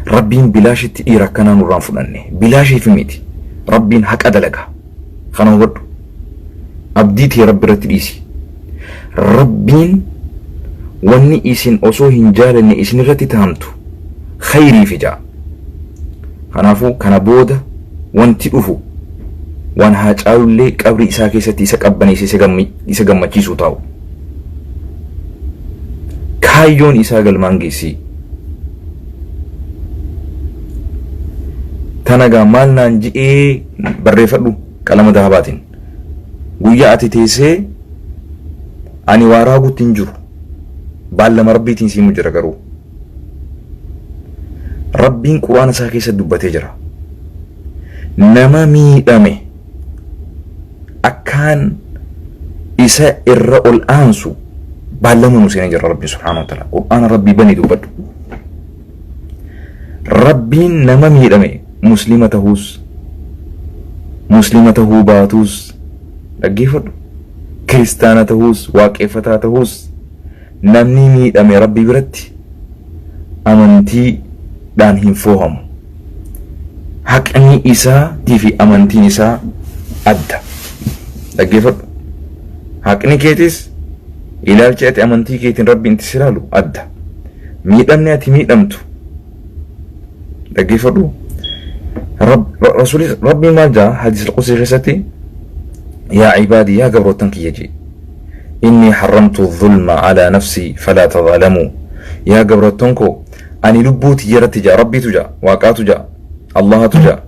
Rabbiin bilaashitti dhiira akkanaa nurraan fudhanne bilaashiif miti. Rabbiin haqa dalaga. Kana hubadhu. Abdii tee Rabbi irratti dhiisi. Rabbiin wanni isin osoo hin jaalanne isin irratti taamtu khayriif ijaa. Kanaafuu kana booda wanti dhufu waan Haacaalullee qabrii isaa keessatti isa qabbaneesse, isa gammachiisuu taa'u. Kaayyoon isaa galmaan geessii. Tanagaa maal naan ji'ee barreeffadhu qalama dahabaatiin. Guyyaa ati teessee ani waa raagutti hin jiru. Baallama Rabbiitiin siimu jira garuu. Rabbiin Quraana isaa keessa dubbatee jira. Nama miidhame akkaan isa irra ol aansu baallama nu seenee jira Rabbiin subhaanahu wa ta'ala. Qur'aana Rabbii banii dubbadhu. Rabbiin nama miidhame muslima tahuus, muslima tahuu baatuus, dhaggeeffadhu, kiristaana tahuus, waaqeffataa tahuus, namni miidhame Rabbi biratti amantiidhaan hin foohamu. Haqni isaatii fi amantiin isaa adda. Dhaggeeffadhu. Haqni keetis ilaalchi ati amantii keetiin Rabbiin itti si ilaalu adda. Miidhamni ati miidhamtu, dhaggeeffadhu. Rasuuli Rabbiin maal jaa hadiis al-qudsi keessatti? Yaa ibaadii, yaa gabroottan kiyya jee. Innii harramtu zulma alaa nafsii falaa tadhalamuu. Yaa gabroottan koo, ani lubbuu tiyya irratti ja'a, Rabbiitu ja'a, Waaqaatu ja'a, Allahatu ja'a.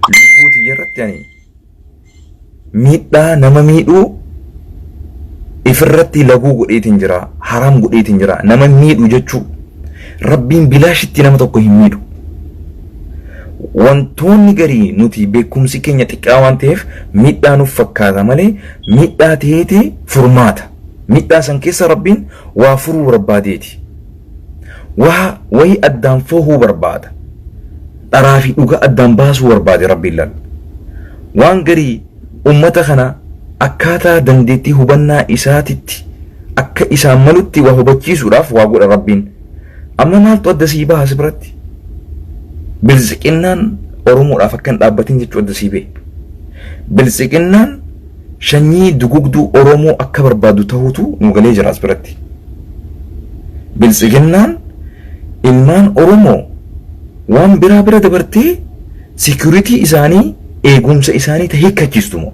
Lubbuu tiyya irratti ani miidhaa nama miidhuu ifirratti laguu godheetiin jira, haraam godheetiin jira. Nama miidhu jechuu Rabbiin bilaashitti nama tokko hin miidhu. Wantoonni garii nuti beekumsi keenya xiqqaa waan ta'eef miidhaa nuuf fakkaata malee miidhaa ta'eeti furmaata. Miidhaa san keessa Rabbiin waa furuu barbaadeeti. Waa wayii addaan foohuu barbaada. Dharaa fi dhugaa addaan baasuu barbaade Rabbiin laal. Waan garii ummata kana akkaataa dandeettii hubannaa isaatitti akka isaan malutti waa hubachiisuudhaaf waa godha Rabbiin. Amma maaltu adda sii baha si biratti? Biltsiqinnaan Oromoodhaaf akka hin dhaabbatin jechuu adda sii bahe. Biltsiqinnaan shanyii dugugduu Oromoo akka barbaadu tahuutu nu galee jira as biratti. Biltsiginnaan ilmaan Oromoo waan biraa bira dabartee security isaanii, eegumsa isaanii ta hiikkachiistu moo?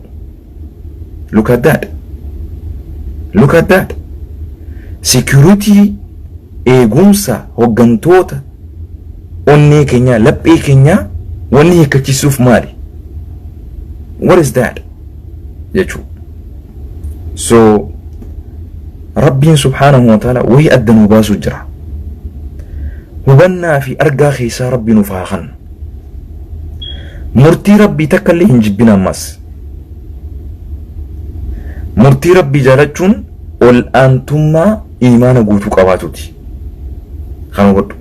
Look at that. Look at that. Security, eegumsa hoggantoota onnee keenyaa, laphee keenyaa wanni hiikkachiisuuf maali? What is that? Jechuu. So Rabbiin subhaanahu wa ta'ala wayii adda nuu baasuu jira. Hubannaa fi argaa keessaa Rabbi nuuf haa kennu. Murtii Rabbii takka illee hin jibbin ammas. Murtii Rabbii jaalachuun ol aantummaa imaana guutuu qabaatuuti. Kana hubadhu.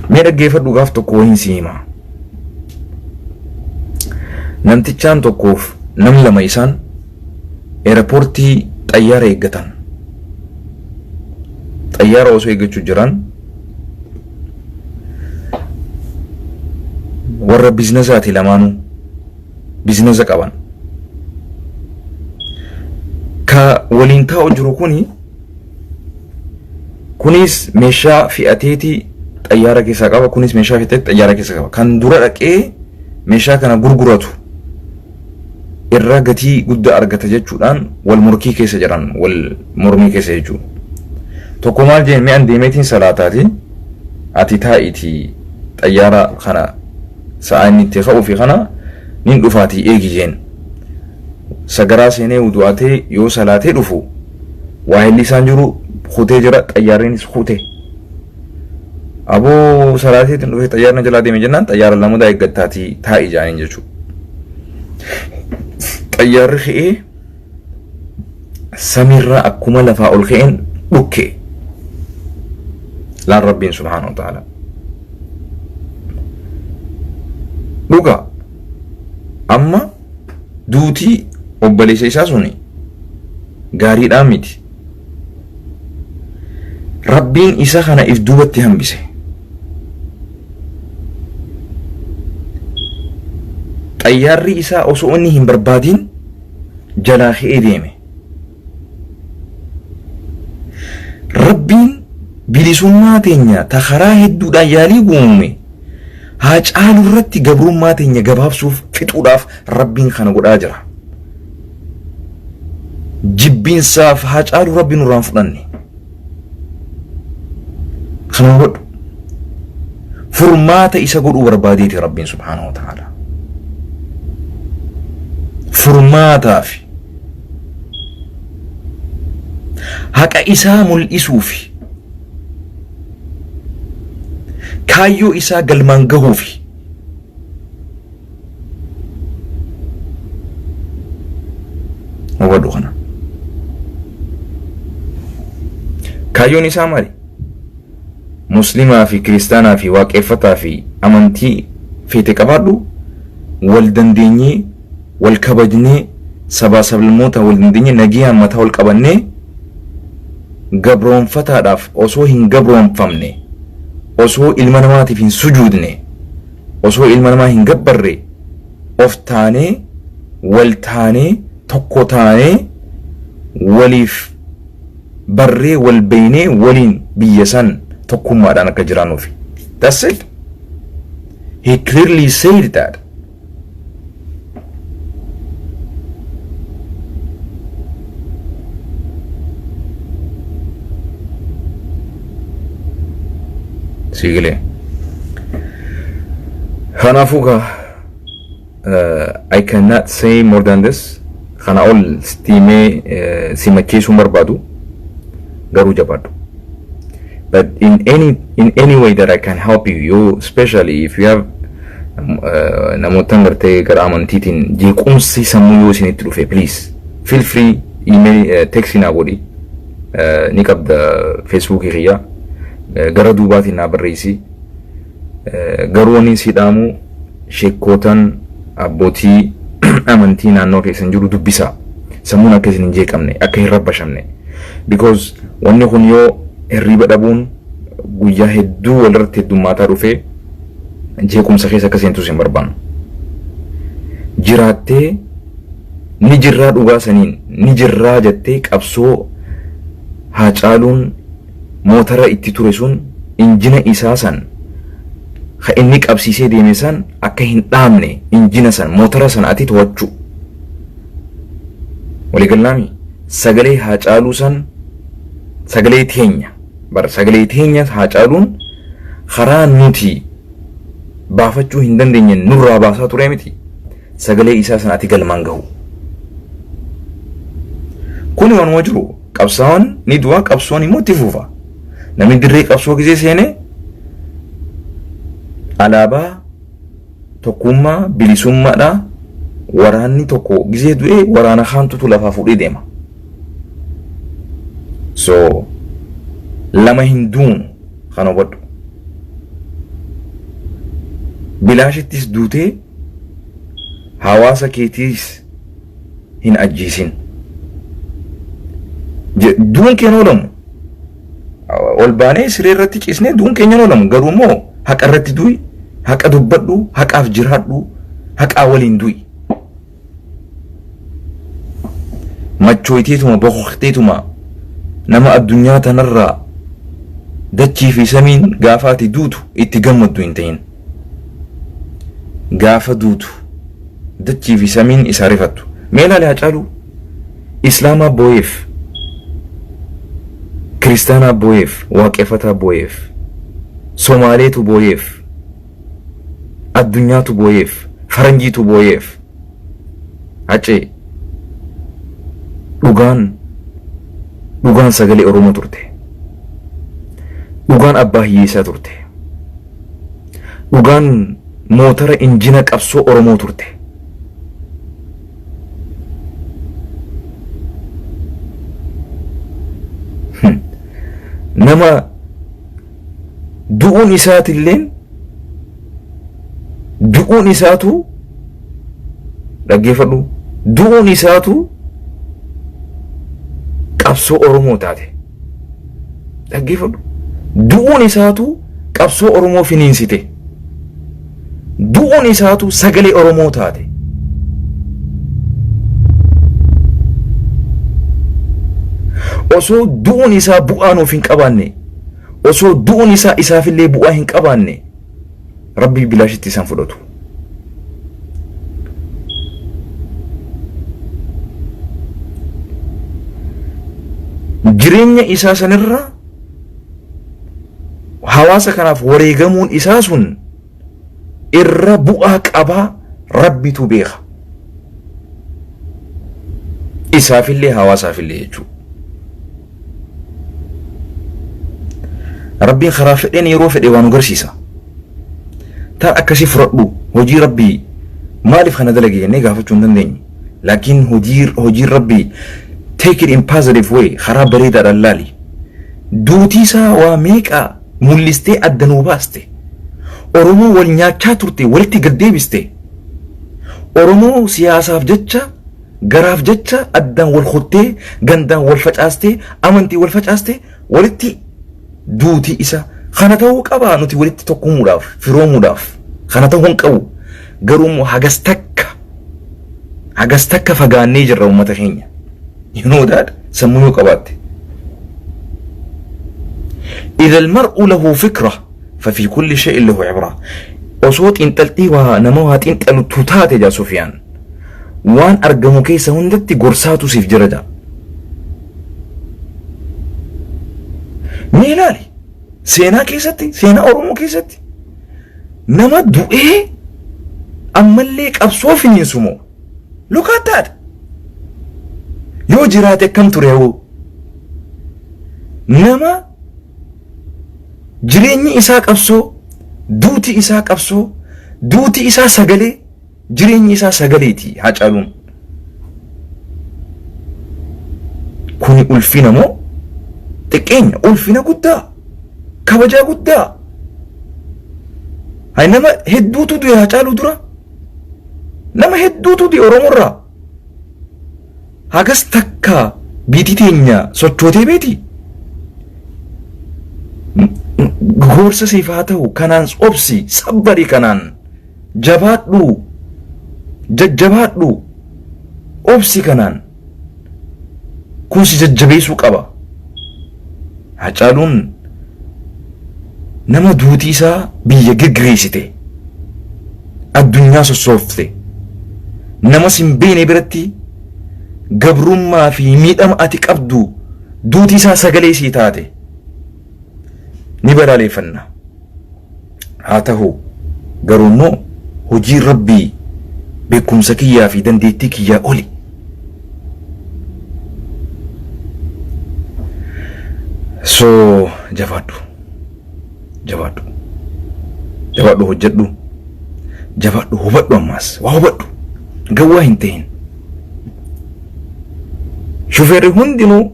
Mee dhaggeeffadhu, gaaf tokko wayiin si himaa. Namtichaan tokkoof nam lama isaan airportii xayyaara eeggatan. Xayyaara osoo eeggachuu jiran, warra businessaati, lamaanuu businessa qaban. Ka waliin taa'u jiru kuni kunis meeshaa fe'ateeti xayyaara keessaa qaba, kunis meeshaa fe'ateeti xayyaara keessaa qaba. Kan dura dhaqee meeshaa kana gurguratu irra gatii guddaa argata jechuudhaan wal morkii keessa jiran, wal mormii keessa jechuudha. Tokko maal jeen? Mi'an deemeetiin salaataati, ati taa'iitii xayyaara kana sa'aa inni itti ka'uu fi kana nin dhufaatii eegi jeen. Sagaraa seenee wudu'atee yoo salaatee dhufu, waahilli isaan jiru kutee jira, xayyaarriinis kute. Aboo, salaateetiin dhufee xayyaarri jalaa deeme jennaan, xayyaara lamadaa eeggattaatii taa'i jaaniin jechuudha. Xayyaarri ka'ee samiirraa akkuma lafaa ol ka'een dhukke. Laan Rabbiin subhaanahu wa ta'ala. Dhuga amma duutii obboleessa isaa suni gaariidhaan miti. Rabbiin isa kana if duubatti hambise. Xayyaarri isaa osoo inni hin barbaadin jalaa ka'ee deeme. Rabbiin bilisummaa teenya ta karaa hedduudhaan yaalii uume haa caalu irratti gabrummaa teenya gabaabsuuf, fixuudhaaf Rabbiin kana godhaa jira. Jibbiinsaaf haa caalu Rabbi nurraan fudhanne. Kana hubadhu. Furmaata isa godhuu barbaadeeti Rabbiin subhaanahu wa ta'ala. Furmaataaf haqa isaa mul'isuufi kaayyoo isaa galmaan gahuufi. Hubadhu kana. Kaayyoon isaa maali? Muslimaa fi kiristaanaa fi waaqeffataa fi amantii feete qabaadhu, wal dandeenyee, wal kabajnee, sabaa sablammoota wal dandeenyee, nagayaan mataa wal qabannee, gabroonfataadhaaf osoo hin gabroonfamne, osoo ilma namaatiif hin sujuudne, osoo ilma namaa hin gabbarre, of taanee, wal taanee, tokko taanee, waliif barree, wal beeynee, waliin biyya san tokkummaadhaan akka jiraannuufi. That's it. He clearly said that. Sii galee. Kanaafuu gaa I cannot say more than this. Kana ol sitti himee si macheessuu hin barbaadu. Garuu jabaadhu. But in any way that I can help you, you especially if you have namoota gartee gara amantiitiin jeequmsi sammuu yoo isinitti dhufe, please feel free, email, text naa godhi. Ni qabda Facebookii kiyya, gara duubaatiin naa barreessi. Garuu wanni si dhaamu, sheekkootan abbootii amantii naannoo keessan jiru dubbisaa, sammuun akka isin hin jeeqamne, akka hin rabbashamne, because wanni kun yoo hirriiba dhabuun guyyaa hedduu walirratti heddummaataa dhufee jeequmsa keessa akka seentus hin barbaannu. Jiraattee ni jirraa, dhugaa saniin ni jirraa jettee, qabsoo Haacaaluun mootara itti ture sun, injina isaa san ka inni qabsiisee deeme san akka hin dhaamne, injina san, mootara san ati to'achuu. Waliigalaami sagalee Haacaaluu san, sagalee teenya bara, sagalee teenya Haacaaluun karaa nuti baafachuu hin dandeenye nurraa baasaa ture miti, sagalee isaa san ati galmaan gahu. Kuni waanuma jiru, qabsaa'oon ni du'a, qabsoon immoo itti fufa. Namni dirree qabsoo gisee seene alaabaa tokkummaa bilisummaadha. Waraanni tokko gisee du'e waraana kaantutu lafaa fuudhee deema. So lama hin duunu, kana hubadhu. Bilaashittis duutee hawaasa keetiis hin ajjeesin. Duun keenya oolamu. Ol baanee siree irratti ciisnee duun keenya oolamu. Garuu immoo haqa irratti du'i, haqa dubbadhu, haqaaf jiraadhu, haqaa waliin du'i. Machooyteetuma boqoqteetuma nama addunyaa tanarraa dachii fi samiin gaafa ati duutu itti gammaddu hin ta'in. Gaafa duutu dachii fi samiin isaa rifattu. Mee ilaali, Hacaaluu Islaamaa boo'eef, Kiristaanaa boo'eef, Waaqeffataa boo'eef, Somaaleetu boo'eef, addunyaatu boo'eef, faranjiitu boo'eef. Hacee dhugaan, dhugaan sagalee Oromoo turte. Dhugaan abbaa hiyyeessaa turte. Dhugaan mootara injina qabsoo Oromoo turte. Nama du'uun isaatilleen, du'uun isaatu, dhaggeeffadhu, du'uun isaatu qabsoo Oromoo taate. Dhaggeeffadhu, du'uun isaatu qabsoo Oromoo finiinsite. Du'uun isaatu sagalee Oromoo taate. Osoo du'uun isaa bu'aa nuuf hin qabaanne, osoo du'uun isaa isaafillee bu'aa hin qabaanne, Rabbi bilaashitti isaan fudhatu. Jireenya isaa sanirra hawaasa kanaaf wareegamuun isaa sun irra bu'aa qabaa, Rabbitu beeka. Isaafillee hawaasaafillee jechuudha. Rabbiin karaa fedheen yeroo fedhe waan nu garsiisa. Taan akkasii fudhadhu, hojii Rabbii maaliif kana dalage jennee gaafachuu hin dandeenyu. Laakiin hojiin Rabbii, take it in positive way, karaa bareedaadhaan laali. Duutii isaa waa meeqa mul'istee adda nuu baaste. Oromoo wal nyaachaa turte walitti gad deebiste. Oromoo siyaasaaf jecha, garaaf jecha addaan wal kuttee, gandaan wal facaastee, amantii wal facaaste walitti duutii isa kana ta'uu qaba. Nuti walitti tokkumuudhaaf, firoomuudhaaf kana ta'uu hin qabu. Garuu immoo hagas takka fagaannee jirra uummata keenya. You know that, sammuu yoo qabaatte. إذا المرء له فكرة ففي كل شيء له عبرة. Osoo xiinxaltii waa nama waa xiinxalutu taate, jaa Sufiyaan, waan argamu keessa hundatti gorsaatu siif jira jaa. Mee ilaali. Seenaa keessatti, seenaa Oromoo keessatti nama du'ee ammallee qabsoo finiinsu moo? Look at that. Yoo jiraate akkam ture hoo? Nama jireenyi isaa qabsoo, duuti isaa qabsoo, duuti isaa sagalee, jireenyi isaa sagaleeti Haacaaluun. Kuni ulfina moo xiqqeenya? Ulfina guddaa, kabajaa guddaa. Hay nama hedduutu du'e Haacaaluu dura. Nama hedduutu du'e Oromoorraa. Hagas takka biitii teenya sochootee beeti. Gorsa siif haa ta'u kanaan obsi sabbari kanaan jabaadhu jajjabaadhu obsi kanaan kun si jajjabeessuu qaba. Hacaaluun nama duutii isaa biyya girgireessite addunyaa sossoofte nama sin beene biratti gabrummaa fi miidhama ati qabdu duutii isaa sagalee sii taate ni balaaleeffanna. Haa ta'u garuu immoo hojiin rabbii beekumsa kiyyaa fi dandeettii kiyyaa oli. So jabaadhu. Jabaadhu. Jabaadhu hojjedhu. Jabaadhu hubadhu ammaas. Waa hubadhu. Gawwaa hin ta'in. Shufeerri hundinuu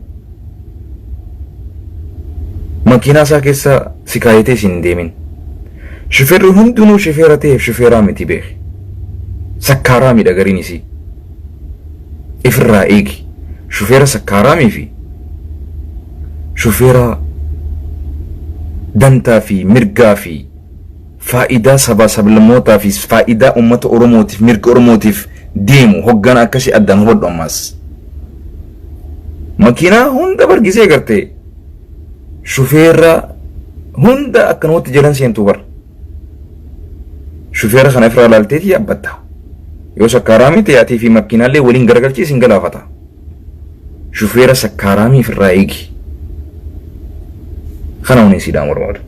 makiinaa isaa keessa si kaayatee si hin deemin. Shufeerri hundinuu shufeera ta'eef shufeeraa miti beeki. Sakkaaraa miidha gariin isii. Ifirraa eegi. Shufeera sakkaaraamii fi shufeera dantaa fi mirgaa fi faayidaa sabaa sablammootaa fi faayidaa uummata Oromootiif mirga Oromootiif deemu hoggana akkasii addaan hubadhu ammaas. Makiinaa hunda bargisee gartee shufeera hunda akkanumatti jalan seentuu bar. Shufeera kana ifirraa laalteeti yaabbatta. Yoo sakkaaraamii ta'e atii fi makiinaallee waliin garagalchee isin galaafata. Shufeera sakkaaraamii ifirraa eegi. Kana waniin siidhaan barbaadu.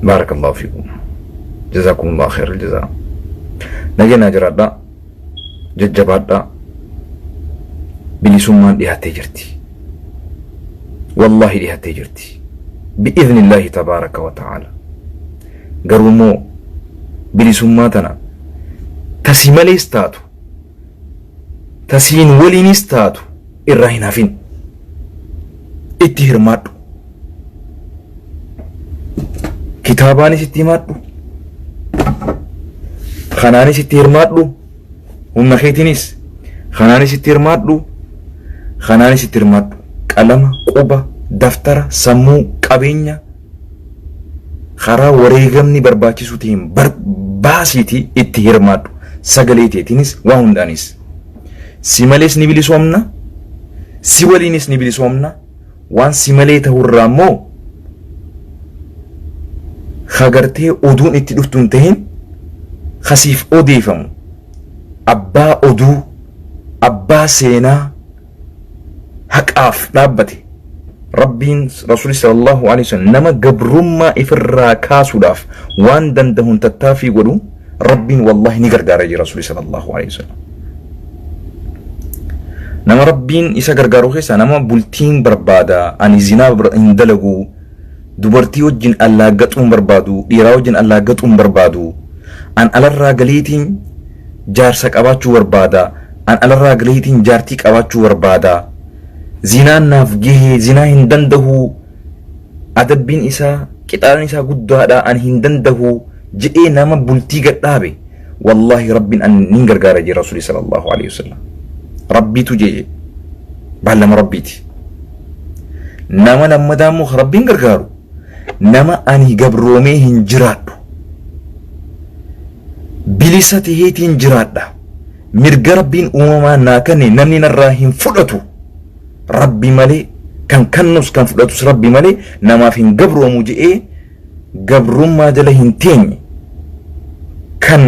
Baarakallahu fiikum. Jazakumullahu khairal jazaa. Nageenyaa jiraadhaa. Jajjabaadhaa. Bilisummaan dhiyaattee jirti. Wallaahi dhiyaattee jirti. Bi'iznillaahi tabaaraka wa ta'aala. Garuu immoo bilisummaa tana tasii malees taatu tasiin waliinis taatu irraa hin hafin. Itti hirmaadhu. Kitaabaanis itti himadhu. Kanaanis itti hirmaadhu. Humna keetiinis. Kanaanis itti hirmaadhu. Kanaanis itti hirmaadhu. Qalama, quba, daftara, sammuu, qabeenya karaa wareegamni barbaachisu ta'een baasiitii itti hirmaadhu. Sagalee teetiinis waa hundaanis. Si malees ni bilisoomna. Si waliinis ni bilisoomna. Waan si malee ta'urraa immoo hagartee oduun itti dhuftu hin tahin kasiif odeeffamu abbaa oduu abbaa seenaa haqaaf dhaabbate rabbiin rasuuli sallallahu alaihi wasallam nama gabrummaa ifirraa kaasuudhaaf waan danda'uun tattaaffii godhu rabbiin wallahi ni gargaara jira rasuuli sallallahu alaihi wasallam. Nama rabbiin isa gargaaru keessaa nama bultiin barbaada ani zinaa hin dalagu dubartii wajjin allaaggaxuu hin barbaadu dhiiraa wajjin allaaggaxuu hin barbaadu an alarraa galiitiin jaarsa qabaachuu barbaada an alarraa galiitiin jaartii qabaachuu barbaada zinaan naaf gahee zinaa hin danda'u adabbiin isaa qixaaleen isaa guddaadha an hin danda'u jedhee nama bultii gadhaabe wallaahi rabbiin an nin gargaara jee rasuuli sallallahu alaihi wasallam rabbiitu jee baallama rabbiiti nama lammataa immoo rabbiin gargaaru nama ani gabroomee hin jiraadhu bilisa taheetiin jiraadha mirga rabbiin uumamaa naa kenne namni narraa hin fudhatu rabbi malee kan kannus kan fudhatus rabbi malee namaaf hin gabroomu je'ee gabrummaa jala hin teenye kan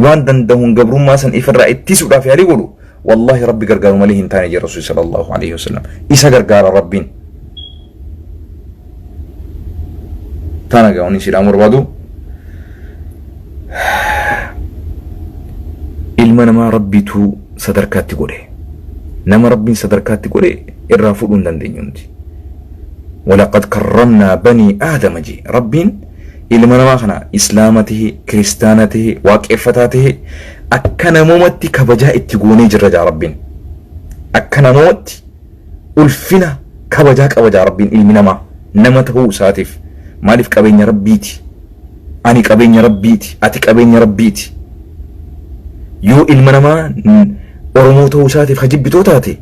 waan danda'uun gabrummaa san ifirraa ittisuudhaaf yaalii godhu Wallaahi Rabbi gargaaru malee hin taane jedhe Rasuulli sallallahu alaihi wasallam. Isa gargaara Rabbiin. Tana gaa wanni sidhaan barbaadu. Ilma namaa Rabbiitu sadarkaatti godhe. Nama Rabbiin sadarkaatti godhe irraa fuudhuu hin dandeenyu nuti. Walaqad karramnaa banii aadama jee Rabbiin ilma namaa kana islaama tahe kiristaana tahe waaqeffataa tahe akka namoomatti kabajaa itti goonee jirra jaa Rabbiin. Akka namoomatti ulfina kabajaa qaba jaa Rabbiin ilmi namaa nama tahuu isaatiif maaliif qabeenya Rabbiiti. Ani qabeenya Rabbiiti ati qabeenya Rabbiiti. Yoo ilma namaa Oromoo ta'uu isaatiif ka jibbitoo taate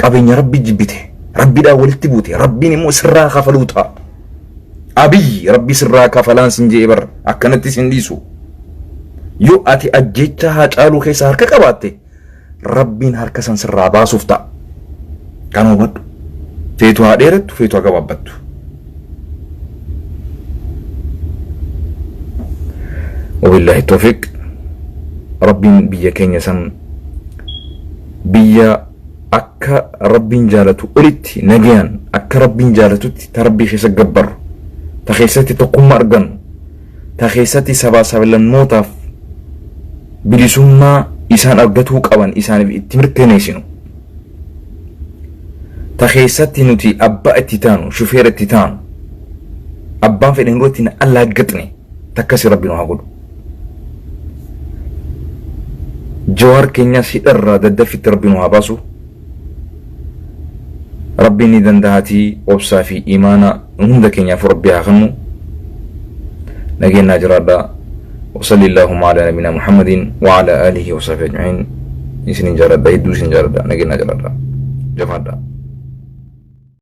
qabeenya Rabbii jibbite Rabbiidhaan walitti buute Rabbiin immoo sirraa kafaluu ta'a. Abiyyi Rabbi sirraa kafalaan sin je'e bar akkanatti sin dhiisu. Yoo ati ajjeechaa Haacaaluu keessa harka qabaatte Rabbiin harka san sirraa baasuuf ta'a. Kana hubadhu. Feetu haa dheerattu, feetu haa gabaabbattu. Wabillahi tawfiq. Rabbiin biyya keenya san biyya akka Rabbiin jaalatu olitti nagayaan akka Rabbiin jaalatutti ta Rabbii keessa gabbarru ta keessatti tokkummaa argannu ta keessatti sabaa sablammootaaf bilisummaa isaan argatuu qaban isaaniif itti mirkaneessinu ta keessatti nuti abbaa itti taanu shufeera itti taanu abbaan fedhe nurratti hin allaaggaxne takkasi Rabbi nu haa godhu. Jawaar keenyaas hidharraa daddaffitti Rabbi nu haa baasu. Rabbiin ni danda'atii obsaa fi imaana hunda keenyaaf Rabbi haa kennu. Nageenyaa jiraadhaa. وصلي اللهم على نبينا محمد وعلى آله وصحبه أجمعين. إسنين جاردا هدو إسنين جاردا نجينا جاردا جفادا.